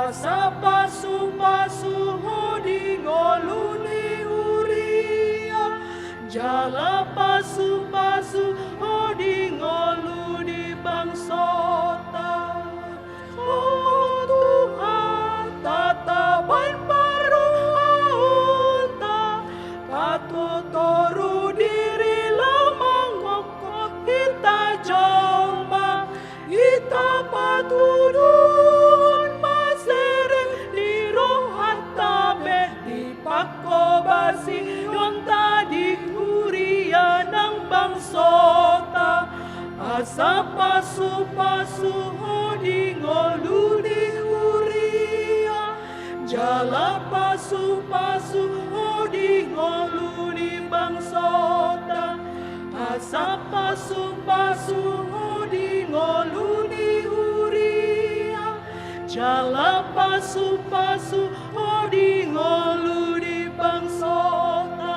Asa pasupasu Ho di ngolu ni huria, jala pasupasu Ho di ngolu ni bangsota. O Tuhan, tatapan parrohaonta, patutoru diri lam mangokkop hita jolma. Hita patuduhon ma sere ni rohanta be di pangkobasionta di huria nang bangsota. Asa pasupasu Ho di ngolu ni huria, jala pasupasu Ho di ngolu ni bangsota. Asa pasupasu Ho di ngolu ni huria, jala pasupasu Ho di ngolu ni bangsota.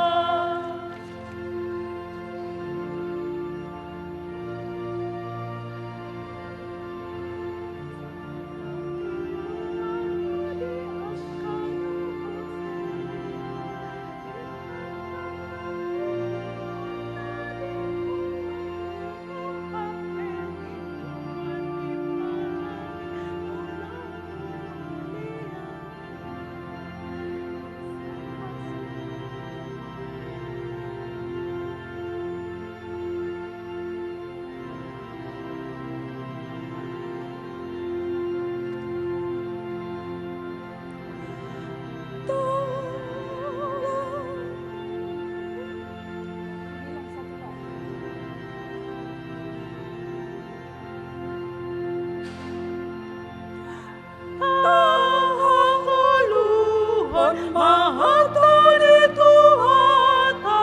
Tahangoluhon ma hata ni Tuhanta,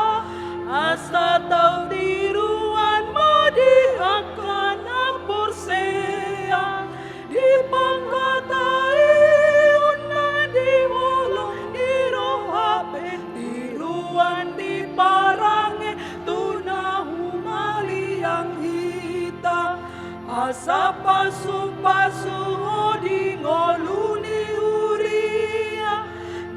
asa tautiruan ma di angka na porsea. Di pangkataionna di holong ni roha pe tiruan ni parange tu na humaliang hita. Asa pasupasu Ho di ngolu ni huria,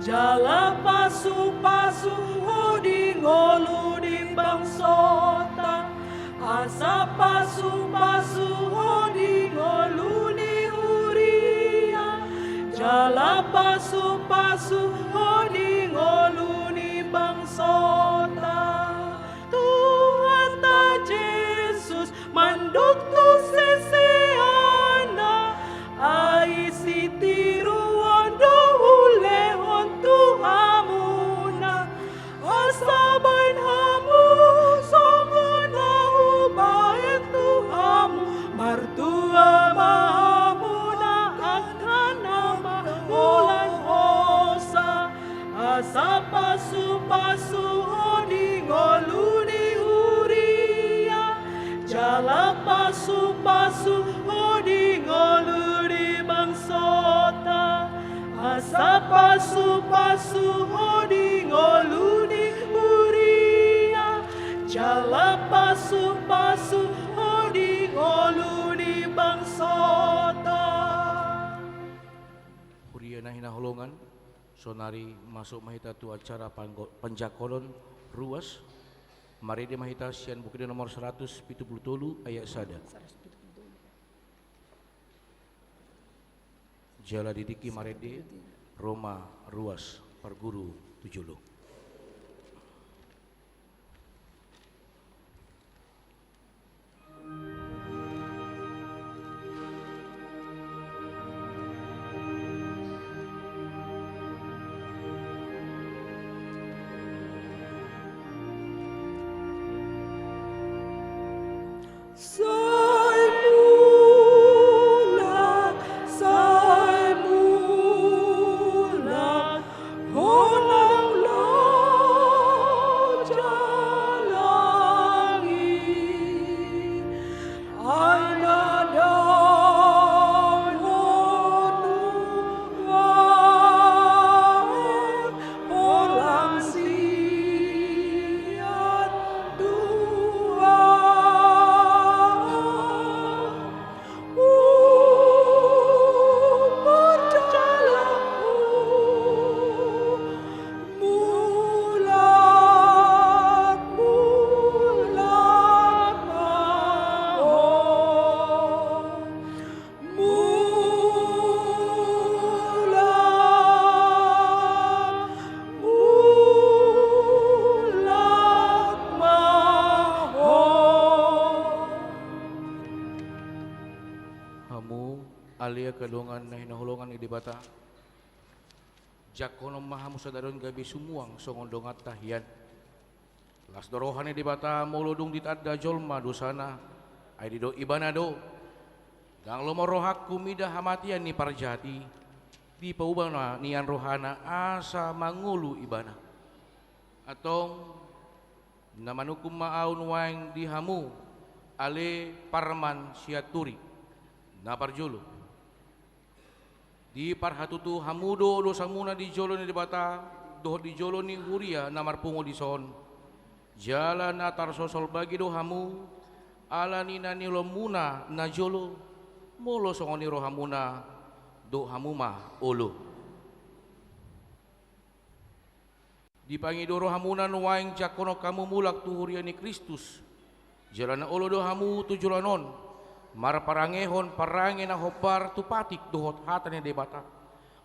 jala pasupasu Ho di ngolu ni bangsota. Asa pasupasu Ho di ngolu ni huria, jala pasupasu Ho di ngolu ni bangsota. Tuhanta Jesus mandok tu siseanna, ai sitiruon do hulehon tu hamuna, asa baen hamu songon na hubaen tu hamu. Martua ma hamu na angka na maholan hosa. Asa pasupasu Ho di ngolu ni huria, jala pasupasu Ho di ngolu ni bangsota. Asa pasupasu Ho di ngolu ni huria, jala pasupasu Ho di ngolu ni bangsota. Huria na hinaholongan, saonari masuk ma hita tu acara panggo-, panjangkolon ruas. Marende ma hita sian Buku Ende nomor saratus pitu pulu tolu ayat sada. Jala di tingki marende, ro ma ruas parguru tu jolo. Sai mulak, sai mulak, ho nang Dongan na hinaholongan ni Debata, jangkonon ma hamu sadari on gabe sumuang songon donganta hian. Las do roha ni Debata molo dung ditanda jolma dosana, ai didok ibana do: Ndang lomo rohangku mida hamatean ni parjahat i. Dipauba ma nian rohana asa mangolu ibana. Antong, na manungkun ma ahu nuaeng di hamu, ale parumaen sianturi. Na parjolo, diparhatutu hamu do dosamuna di jolo ni Debata dohot di jolo ni huria na marpungu dison. Jala na tarsosol bagi do hamu ala ni na niulahonmuna na jolo. Molo songon i rohamuna, dok hamu ma olo. Dipangido rohamuna nuaeng jangkonon hamu mulak tu huria ni Kristus. Jala na olo do hamu tu joloan on marparangehon parange na hombar tu patik dohot hata ni Debata.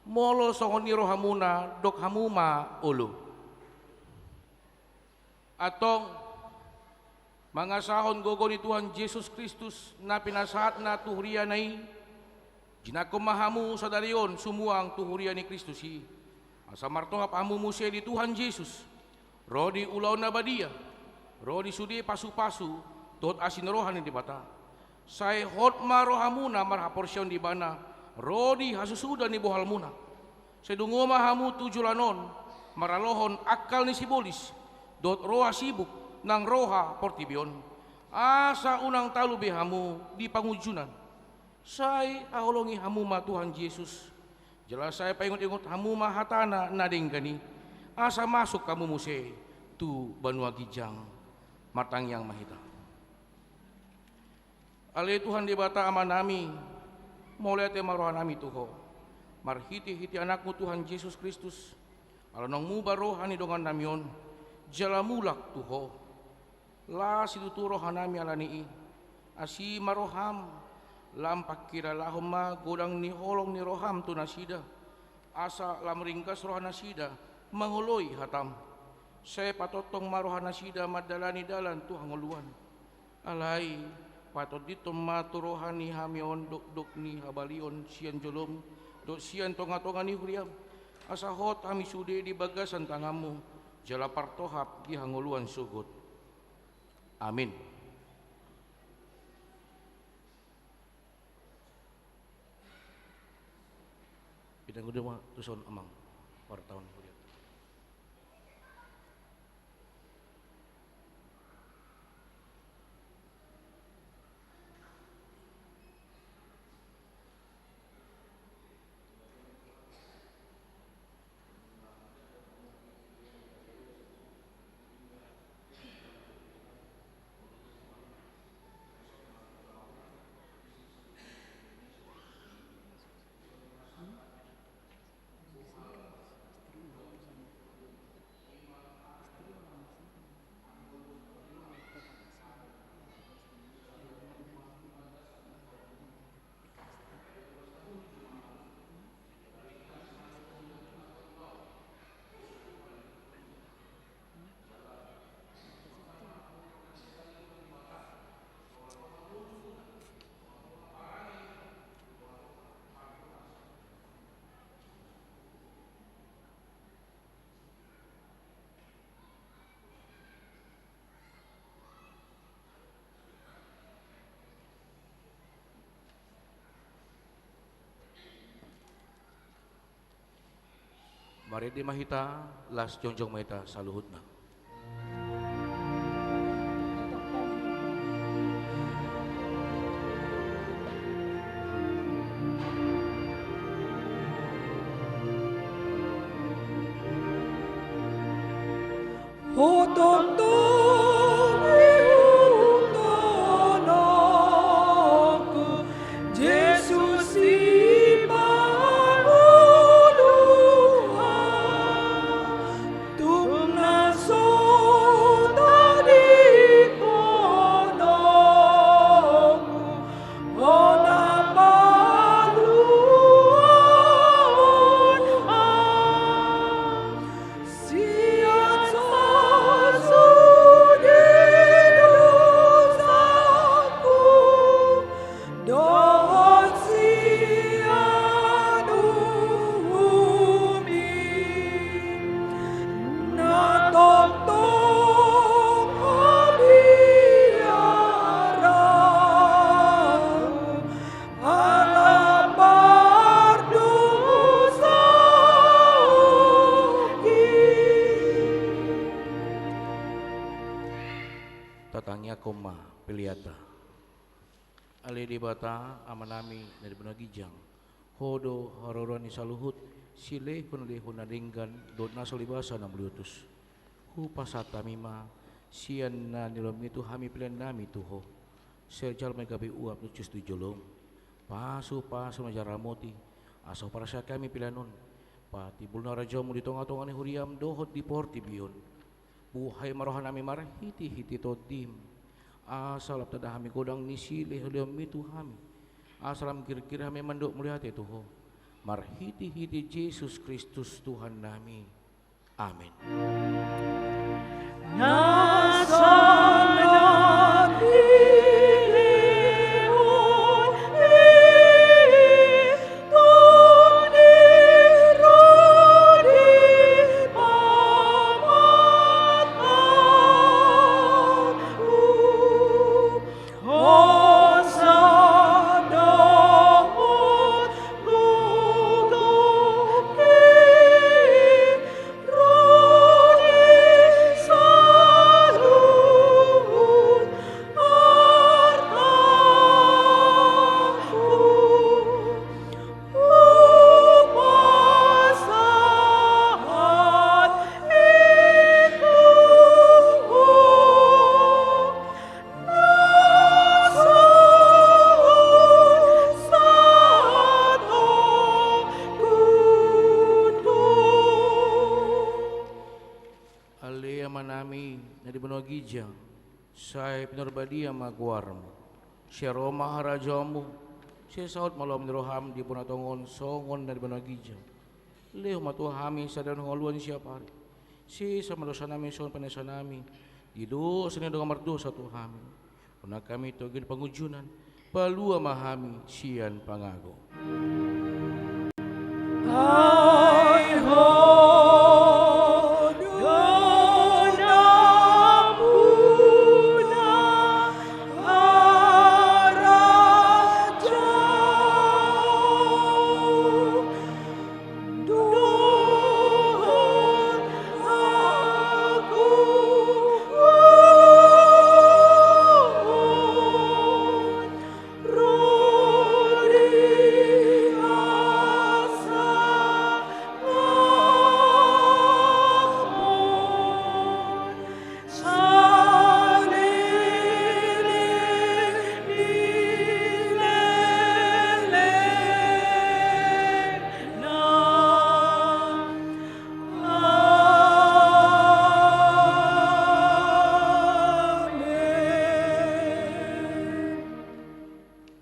Molo songon i rohamuna, dok hamu ma olo. Antong, mangasahon gogo ni Tuhan Jesus Kristus na pinasahatna tu huriana i, jinangkon ma hamu sadari on sumuang tu huria ni Kristus i, asa martohap hamu muse di Tuhan Jesus, ro di ulaon na badia, ro di sude pasupasu dohot asi ni roha ni Debata. Sai hot ma rohamuna marhaporseaon di Ibana ro di hasusuda ni bohalmuna. Sai dungo ma hamu tu joloan on maralohon angkal ni sibolis dohot roha sibuk nang roha portibi on, asa unang talu be hamu di pangunjunan. Sai haholongi hamu ma Tuhan Jesus, jala sai paingotingot hamu ma hatana na denggan i, asa masuk hamu muse tu banua ginjang. Martangiang ma hita. Ale Tuhan Debata Amanami, mauliate ma rohanami tu Ho marhitehite Anakmu Tuhan Jesus Kristus, ala naung muba roha ni dongannami on jala mulak tu Ho. Las situtu rohanami ala ni i. Asi ma roham, lam pangkiralahon ma godang ni holong ni roham tu nasida, asa lam ringgas rohanasida mangoloi hatam. Sai patongtong ma rohanasida mandalani dalan tu hangoluan. Alai, patondithon ma tu roha ni hami on dokdok ni habalion sian jolom dohot sian tongatonga ni huriam, asa hot hami sude di bagasan tanganmu jala partohap di hangoluan sogot. Amin. Pinangido ma tuson amang wartawan. Marende ma hita, las jongjong ma hita saluhutna. Ho tongtong ihut holongku, Jesus i pangoluan, tung na so tadingkononku, Ho na paluahon ahu. Sian sasu Homa peleanta. Ale Debata, Amanami na di banua ginjang, Ho do haroroan ni saluhut silehonlehon na denggan dohot na so ulibasa na mauliutus. Hupasahat hami ma sian na nilehonMi tu hami peleannami tu Ho. Sai jalo ma i gabe uap na uncus tu jolom. Pasupasu ma jala ramoti, asa huparsaehon hami pelean on patimbul na harajaonMu di tongatonga ni huriaM dohot di portibi on. Buhai ma rohanami marhitehite TondiM, asa lam tanda hami godang ni silehonlehonMi tu hami, asa lam girgir hami mandok mauliate tu Ho, marhitehite Jesus Kristus Tuhannami. Amen. Ale Amanami na di banua ginjang, sai pinarbadia ma goarMu. Sai ro ma harajaonMu. Sai saut ma loam ni rohaM di banua tonga on songon na di banua ginjang. Lehon ma tu hami sadari on hangoluan siapari. Sesa ma dosanami songon panesanami di dosa ni na mardosa tu hami. Unang hami togihon pangunjunan, palua ma hami sian pangago. Ai Ho do nampuna harajaon.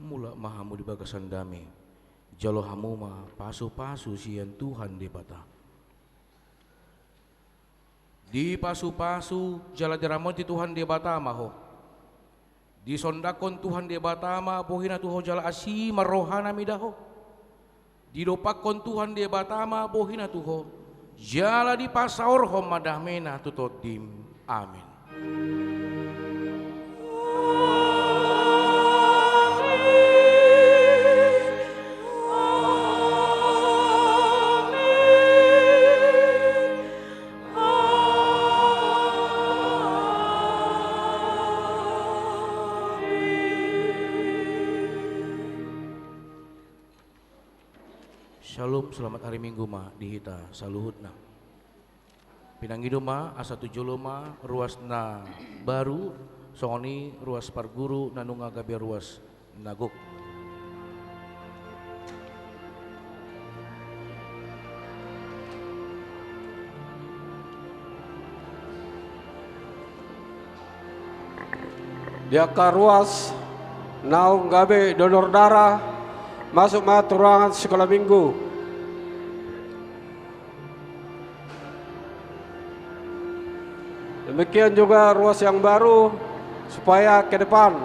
Mulak ma hamu di bagasan dame, jalo hamu ma pasupasu sian Tuhan Debata. Dipasupasu jala diramoti Tuhan Debata ma ho. Disondangkon Tuhan Debata ma bohina tu ho jala asi ma rohana mida ho. Didompakkon Tuhan Debata ma bohina tu ho jala dipasaorhon ma damena tu tondim. Amen. Syalom, selamat hari Minggu ma di hita saluhutna. Pinangido ma asa tu jolo ma ruas na baru, songon i ruas parguru na nunga gabe ruas na gok. Di angka ruas naung gabe donor darah, masuk ma tu ruangan sikola minggu. Demikian juga ruas yang baru, supaya ke depan.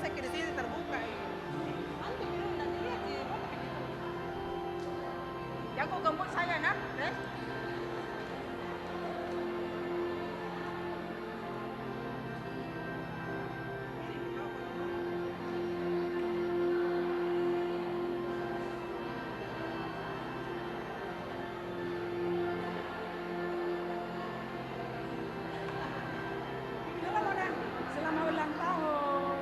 Sakit di sini terbuka, eh. Nanti dulu, nanti lihat di rumah. Jago gemuk saya, nak. Res. Selamat ulang tahun.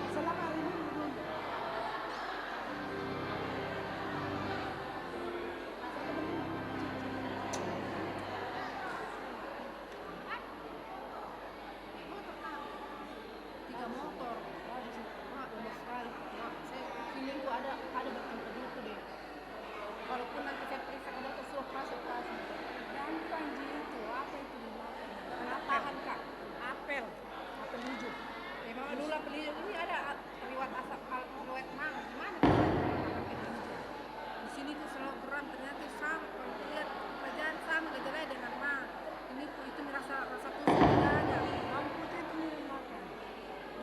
Selamat hari Minggu dulu. Tiga motor. Wah, di situ. Wah, lemes sekali. Wah, saya feelingku ada, ada bertemu dulu deh. Walaupun nanti saya periksa ke dokter, suruh operasi, operasi. Gampang ji itu, apa itu dimakan? Apel. Apel. Apel hijau. Memang dulu apel hijau ini ada riwayat asam, riwayat mah, gimana? Di sini tuh selalu geram, ternyata sama, kalau lihat pelajaran sama gejalanya dengan mah. Ini itu merasa rasa pusing tidak ada. Bawang putih itu minum makan.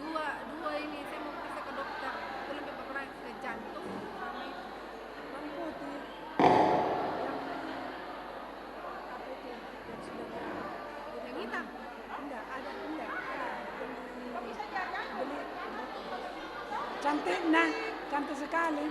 Dua, dua ini saya mau periksa ke dokter. Itu lebih berat ke jantung sama itu. Bawang putih. Yang apa itu? Yang sudah ada. Yang hitam? Enggak, ada, enggak. Ada. Yang beli. Cantik, nah. Cantik sekali.